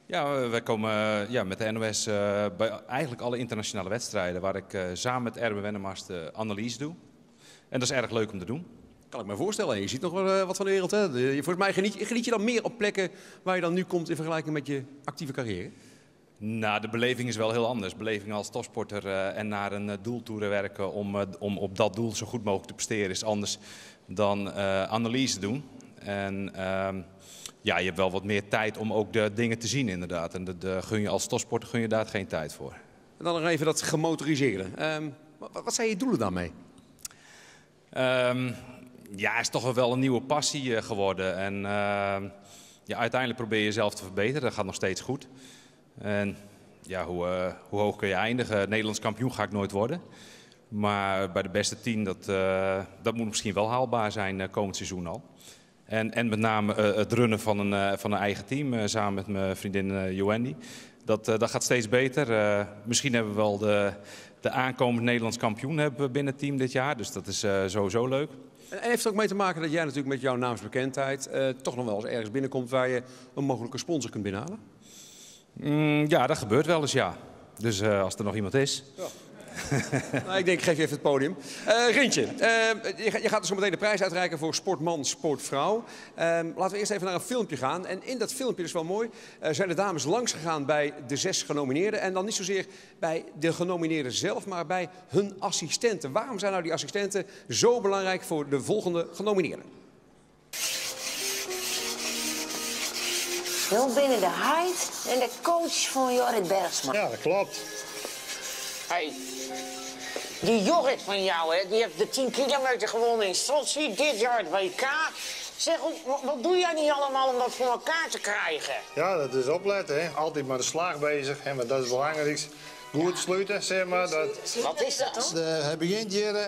Ja, wij komen met de NOS bij eigenlijk alle internationale wedstrijden... waar ik samen met Erben Wennemars de analyse doe. En dat is erg leuk om te doen. Kan ik me voorstellen. Je ziet nog wel wat van de wereld, hè? Volgens mij geniet je dan meer op plekken waar je dan nu komt in vergelijking met je actieve carrière? Nou, de beleving is wel heel anders. Beleving als topsporter en naar een doel toe werken om op dat doel zo goed mogelijk te presteren is anders dan analyse doen. En je hebt wel wat meer tijd om ook de dingen te zien inderdaad. En dat gun je als topsporter gun je daar geen tijd voor. En dan nog even dat gemotoriseerde. Wat zijn je doelen daarmee? Het is toch wel een nieuwe passie geworden. En uiteindelijk probeer je jezelf te verbeteren. Dat gaat nog steeds goed. En hoe hoog kun je eindigen? Nederlands kampioen ga ik nooit worden. Maar bij de beste 10, dat moet misschien wel haalbaar zijn komend seizoen al. En met name het runnen van een eigen team samen met mijn vriendin Joandy. Dat gaat steeds beter. Misschien hebben we wel de aankomend Nederlands kampioen hebben we binnen het team dit jaar. Dus dat is sowieso leuk. En heeft het ook mee te maken dat jij natuurlijk met jouw naamsbekendheid toch nog wel eens ergens binnenkomt waar je een mogelijke sponsor kunt binnenhalen? Ja, dat gebeurt wel eens, ja. Dus als er nog iemand is. Ja. Ik denk, ik geef je even het podium. Rintje, je gaat dus zo meteen de prijs uitreiken voor sportman, sportvrouw. Laten we eerst even naar een filmpje gaan. En in dat filmpje, dat is wel mooi, zijn de dames langsgegaan bij de 6 genomineerden. En dan niet zozeer bij de genomineerden zelf, maar bij hun assistenten. Waarom zijn nou die assistenten zo belangrijk voor de volgende genomineerden? Jo binnen de heit en de coach van Jorrit Bergsma. Ja, dat klopt. Hey, die Jorrit van jou, hè, die heeft de 10 kilometer gewonnen in Sochi, dit jaar het WK. Zeg, wat doe jij niet allemaal om dat voor elkaar te krijgen? Ja, dat is opletten, hè. Altijd maar de slag bezig, hè, want dat is het belangrijkste. Goed sluiten, zeg maar. Dat... Wat is dat dan? Hij begint hier, hè.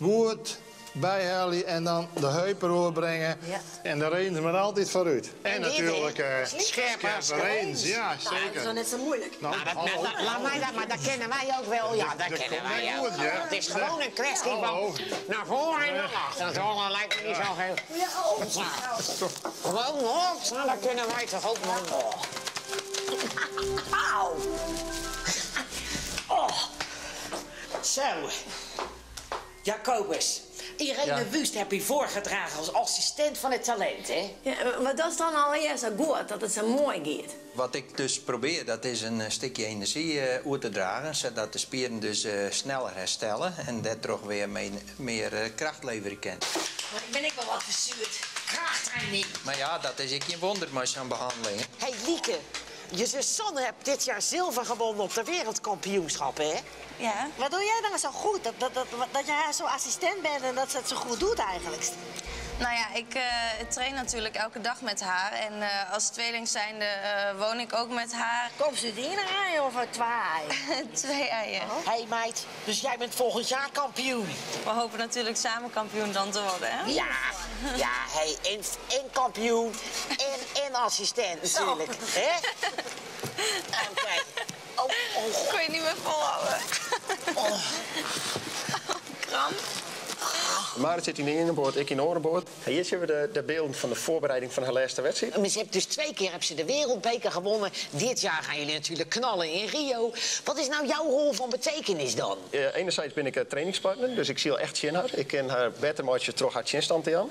Goed bijhalen en dan de heup erover brengen. En de reens maar altijd vooruit. En En dit, natuurlijk, hè? Scherpe scherpe reens. Ja, Nou, dat is zeker. wel net zo moeilijk. Nou, Nou, hallo. laat mij dat, maar dat kennen wij ook wel. Ja, dat Dat kennen komt wij net ook. goed, hè? Het is gewoon een kwestie van Hallo. naar voren en naar achter. Dat is lijkt me niet zo heel... Ja, oh. Gewoon, hoor. Nou, dat kunnen wij toch ook, man. Oh. Auw. Oh. Zo. Jacobus. Irene Wüst heb je voorgedragen als assistent van het talent, hè? Ja, maar dat is dan allereerst zo goed, dat het zo mooi gaat. Wat ik dus probeer, dat is een stukje energie oer te dragen, zodat de spieren dus sneller herstellen en daardoor weer meer kracht leveren kan. Maar ik ben ik wel wat verzuurd. Krachttraining. Maar ja, dat is ik geen wonder met zo'n behandeling. Hé, hey, Lieke, je zus Sanne hebt dit jaar zilver gewonnen op de wereldkampioenschap, hè? Ja. Wat doe jij dan zo goed? Dat jij haar zo assistent bent en dat ze het zo goed doet eigenlijk. Nou ja, ik train natuurlijk elke dag met haar. En als tweeling zijnde woon ik ook met haar. Komt ze die een ei of 2 eieren? 2 eieren. Hé hey meid, dus jij bent volgend jaar kampioen. We hopen natuurlijk samen kampioen dan te worden, hè? Ja, ja, hey, en kampioen en assistent natuurlijk. Zo. Hè? Oké. Oh, oh. Kon je niet meer volhouden. Oh. Kramp. Marit zit in de ene boord, ik in de andere boord. En hier zien we de beelden van de voorbereiding van haar laatste wedstrijd. Maar ze heeft dus 2 keer heb ze de wereldbeker gewonnen. Dit jaar gaan jullie natuurlijk knallen in Rio. Wat is nou jouw rol van betekenis dan? Enerzijds ben ik trainingspartner, dus ik zie al echt zin haar. Ik ken haar beter, maar als je terug haar chinstand aan.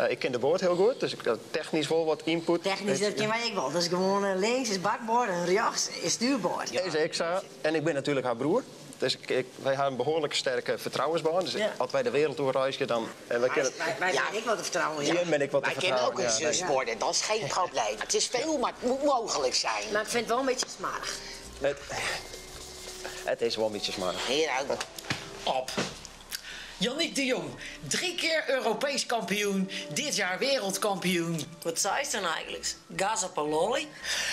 Ik ken de boord heel goed, dus ik heb technisch wel wat input. Technisch, dat ken wij ik wel. Dat is gewoon links is bakboord en rechts is stuurboord. Ja. Deze ik zo. En ik ben natuurlijk haar broer. Dus ik, ik, wy ha in behoarlik sterke fertrouwensbân. Dus Ja. as wy de wereld oer reizgje, dan... En wy kinne, Wij zijn ek wat te fertrouwen, ja. Jim ben ik wat te Wij kunnen ook vertrouwen, een ja, zus nee. worden, dat is geen probleem. Het is veel, maar het moet mogelijk zijn. Maar ik vind het wel een beetje smarig. Het, het is wel een beetje smarig. Hier ook. Op. Yannick de Jong, drie keer Europees kampioen, dit jaar wereldkampioen. Wat zei ze dan eigenlijk? Gas op een lolly?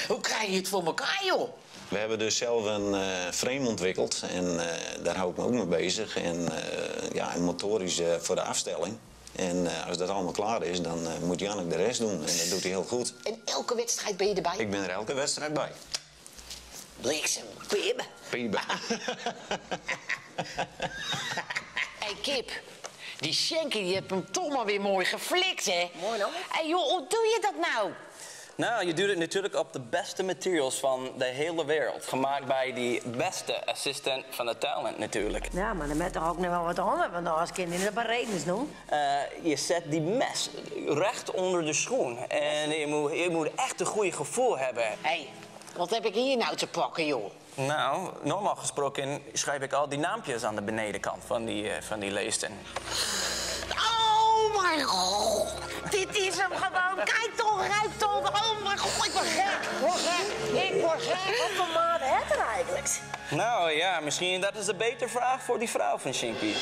Hoe krijg je het voor elkaar, joh? We hebben dus zelf een frame ontwikkeld en daar hou ik me ook mee bezig. En, ja, en motorisch voor de afstelling. En als dat allemaal klaar is, dan moet Jannik de rest doen. En dat doet hij heel goed. En elke wedstrijd ben je erbij? Ik ben er elke wedstrijd bij. Bliksem, pibbe. Pibbe. Hé, Kip. Die Schenkie die heeft hem toch maar weer mooi geflikt, hè? Mooi, hoor. Hé, joh, hoe doe je dat nou? Nou, je doet het natuurlijk op de beste materials van de hele wereld. Gemaakt bij die beste assistent van de talent natuurlijk. Ja, maar dan met toch ook nog wel wat onder, want anders kun je dat maar redens doen. Je zet die mes recht onder de schoen. En je moet echt een goede gevoel hebben. Hé, wat heb ik hier nou te pakken, joh? Nou, normaal gesproken schrijf ik al die naampjes aan de benedenkant van die lijsten. Oh mijn god, dit is hem gewoon. Kijk toch, ruik toch. Oh mijn god, ik word gek. Ik word gek. Ik word gek. Wat voor maat heeft er eigenlijk? Nou ja, misschien dat is een betere vraag voor die vrouw van Shinky.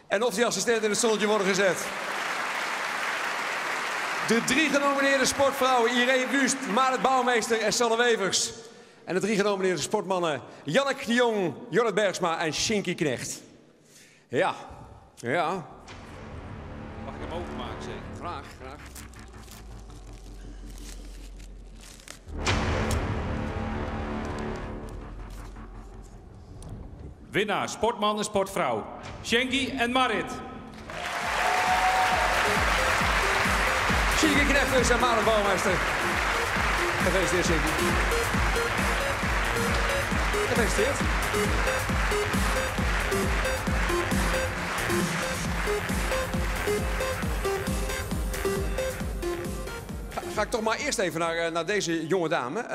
En of die assistent in het zonnetje worden gezet. De drie genomineerde sportvrouwen Irene Wüst, Marit Bouwmeester en Sanne Wevers. En de drie genomineerde sportmannen Jannik de Jong, Jorrit Bergsma en Shinky Knecht. Ja, ja. Mag ik hem openmaken, zeker? Graag, graag. Winnaar sportman en sportvrouw. Shengi en Marit. Shinky Knecht dus en Marit Bouwmeester. Gefeliciteerd, Shinky. Gefeliciteerd. Ga ik toch maar eerst even naar deze jonge dame.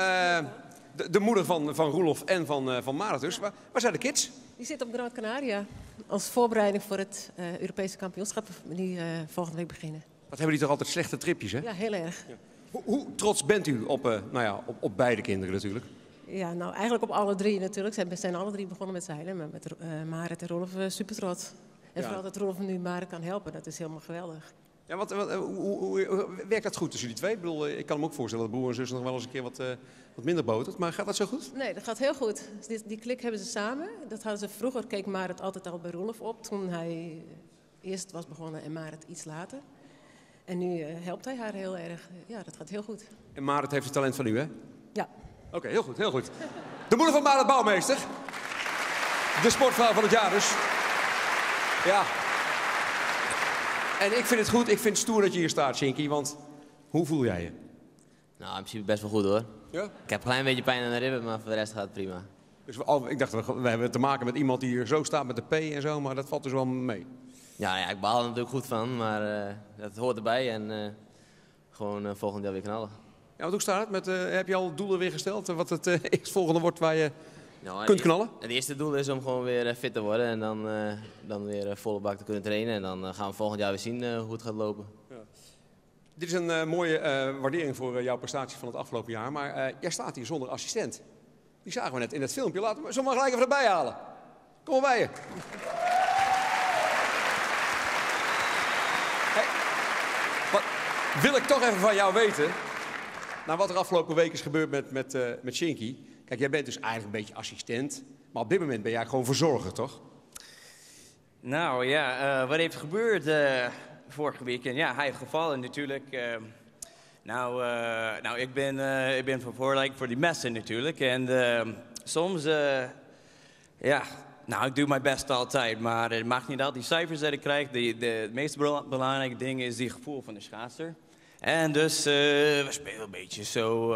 De moeder van Roelof en van Marit dus. Waar zijn de kids? Die zit op Gran Canaria als voorbereiding voor het Europese kampioenschap die volgende week beginnen. Wat hebben die toch altijd slechte tripjes, hè? Ja, heel erg. Ja. Hoe trots bent u op, nou ja, op beide kinderen natuurlijk? Ja, nou eigenlijk op alle drie natuurlijk. Ze zijn alle drie begonnen met zeilen, maar met Marit en Roelof super trots. En Ja. vooral dat Roelof nu Marit kan helpen, dat is helemaal geweldig. Ja, hoe werkt dat goed tussen jullie twee? Ik bedoel, ik kan me ook voorstellen dat broer en zus nog wel eens een keer wat minder botert. Maar gaat dat zo goed? Nee, dat gaat heel goed. Dus die klik hebben ze samen. Dat hadden ze vroeger, keek Marit altijd al bij Roelof op toen hij eerst was begonnen en Marit iets later. En nu helpt hij haar heel erg. Ja, dat gaat heel goed. En Marit heeft het talent van u, hè? Ja. Oké, heel goed, heel goed. De moeder van Marit Bouwmeester. De sportvrouw van het jaar dus. Ja. En ik vind het goed, ik vind het stoer dat je hier staat, Shinky. Want hoe voel jij je? Nou, in principe best wel goed hoor. Ja? Ik heb een klein beetje pijn aan de ribben, maar voor de rest gaat het prima. Dus ik dacht, we hebben te maken met iemand die hier zo staat met de P en zo, maar dat valt dus wel mee. Ja, ik baal er natuurlijk goed van, maar dat hoort erbij en gewoon volgend jaar weer knallen. Ja, want hoe staat het? Heb je al doelen weer gesteld? Wat het eerstvolgende wordt waar je kunt knallen? Het eerste doel is om gewoon weer fit te worden en dan weer volle bak te kunnen trainen. En dan gaan we volgend jaar weer zien hoe het gaat lopen. Ja. Dit is een mooie waardering voor jouw prestatie van het afgelopen jaar. Maar jij staat hier zonder assistent. Die zagen we net in het filmpje. Laten we hem maar gelijk even erbij halen. Kom maar bij je. Hey, wat wil ik toch even van jou weten? Nou, wat er afgelopen week is gebeurd met Shinky. Kijk, jij bent dus eigenlijk een beetje assistent. Maar op dit moment ben jij gewoon verzorger, toch? Nou ja, wat heeft gebeurd vorige weekend? Ja, hij heeft gevallen natuurlijk. Ik ben verantwoordelijk voor die messen natuurlijk. En soms Ja, nou, ik doe mijn best altijd, maar het maakt niet uit. Die cijfers die ik krijg, het meest belangrijke ding is die gevoel van de schaatser. En dus we spelen een beetje zo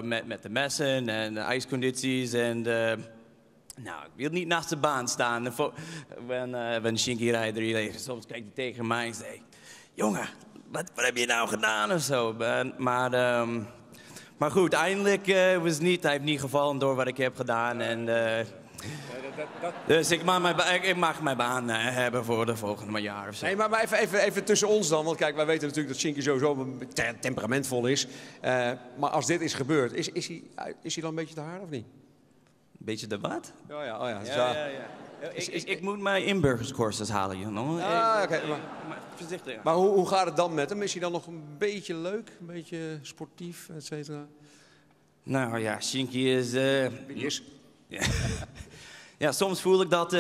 met de messen en de ijscondities. En nou, ik wil niet naast de baan staan. When Sjinkie rijdt, soms kijkt hij tegen mij en zegt: "Jongen, wat heb je nou gedaan?" of zo. Maar goed, eindelijk was niet, hij heeft niet gevallen door wat ik heb gedaan. En, dus ik mag mijn baan hebben voor de volgende jaar of zo. Nee, maar even tussen ons dan. Want kijk, wij weten natuurlijk dat Sjinkie sowieso temperamentvol is. Maar als dit is gebeurd, is hij dan een beetje te hard of niet? Een beetje de wat? Oh ja, oh ja. Ja. Ik moet mijn inburgerscourses halen, joh. Ah, oké. Maar voorzichtig. Maar hoe gaat het dan met hem? Is hij dan nog een beetje leuk? Een beetje sportief, et cetera? Nou ja, Sjinkie is... Is? Ja. Ja, soms voel ik dat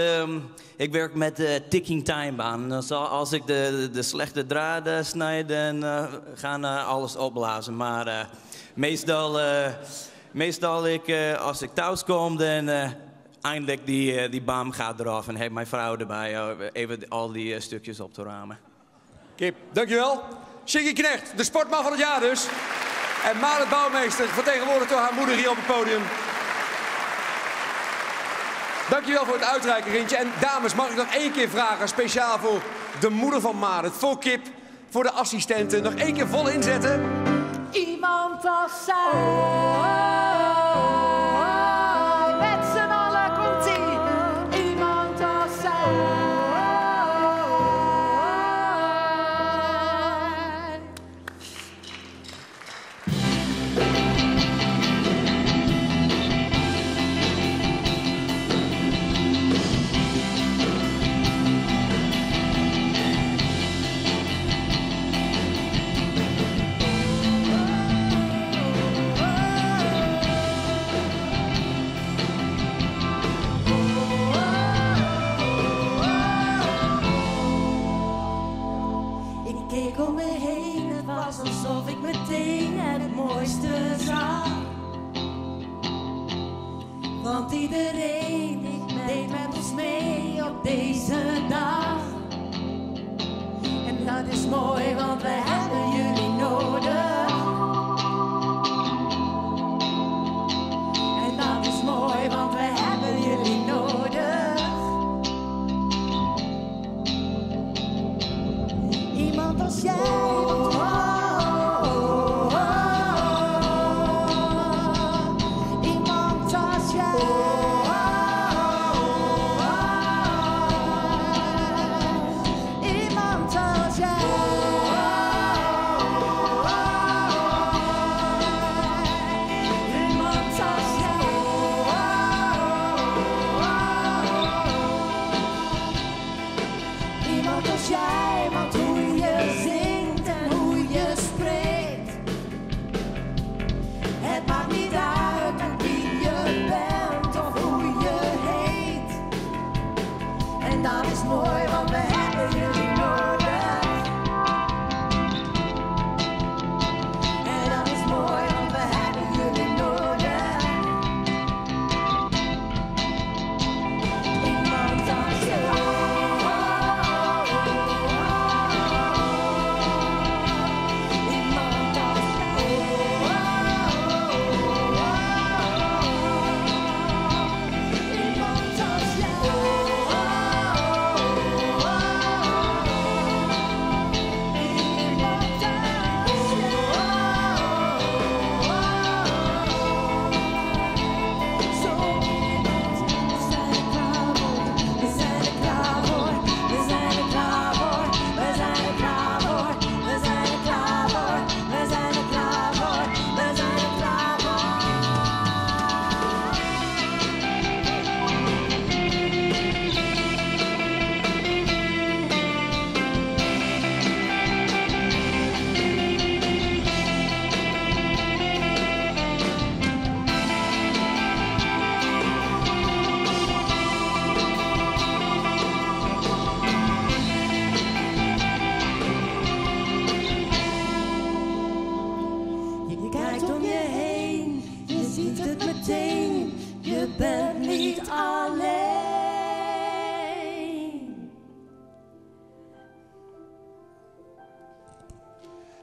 ik werk met de ticking time baan. Dus als ik de slechte draden snijd, dan gaan alles opblazen. Maar meestal als ik thuis kom, dan eindelijk die bam gaat eraf en heeft mijn vrouw erbij even al die stukjes op te ruimen. Kip, dankjewel. Sjinkie Knegt, de sportman van het jaar dus. En Marit Bouwmeester, vertegenwoordigd door haar moeder hier op het podium. Dankjewel voor het uitreiken, Rintje. En dames, mag ik nog één keer vragen, speciaal voor de moeder van Marit, voor Kip, voor de assistenten. Nog één keer vol inzetten. Iemand als zij. Met z'n allen komt-ie. Iemand als zij. Ik keek om me heen, het was alsof ik meteen het mooiste zag. Want iedereen deed met ons mee op deze dag. En dat is mooi, want we hebben jullie nodig. En dat is mooi, want we hebben jullie nodig. Iemand als jij, want oh, oh, oh. Iemand als jij. Oh, oh, oh. Iemand als jij. Oh, oh, oh. Iemand als jij. Oh, oh, oh. Iemand als jij, want hoe je zingt en hoe je spreekt. Het maakt niet uit wie je bent of hoe je heet. En dat is mooi, want we hebben jullie nodig. En dat is mooi, want we hebben jullie nodig. Iemand als jij. Iemand als Iemand als We zijn er klaar voor, we zijn er klaar voor, we zijn er klaar voor, we zijn er klaar voor, we zijn er klaar voor, we zijn er klaar voor. Je kijkt om je heen, je ziet het meteen, je bent niet alleen.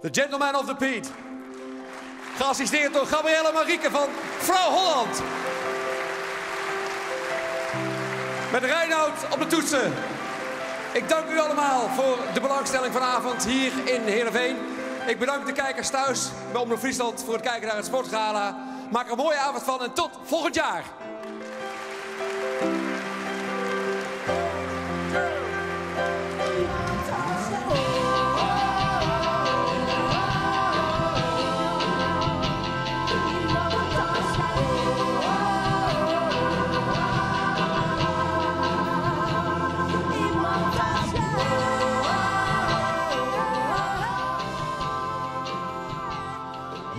De gentleman of the Piet. Geassisteerd door Gabrielle Marieke van Vrouw Holland. Met Reinoud op de toetsen. Ik dank u allemaal voor de belangstelling vanavond hier in Heerenveen. Ik bedank de kijkers thuis bij Omroep Friesland voor het kijken naar het Sportgala. Maak er een mooie avond van en tot volgend jaar.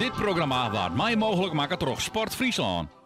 Dit programma waard mei mooglik makke troch Sport Fryslân.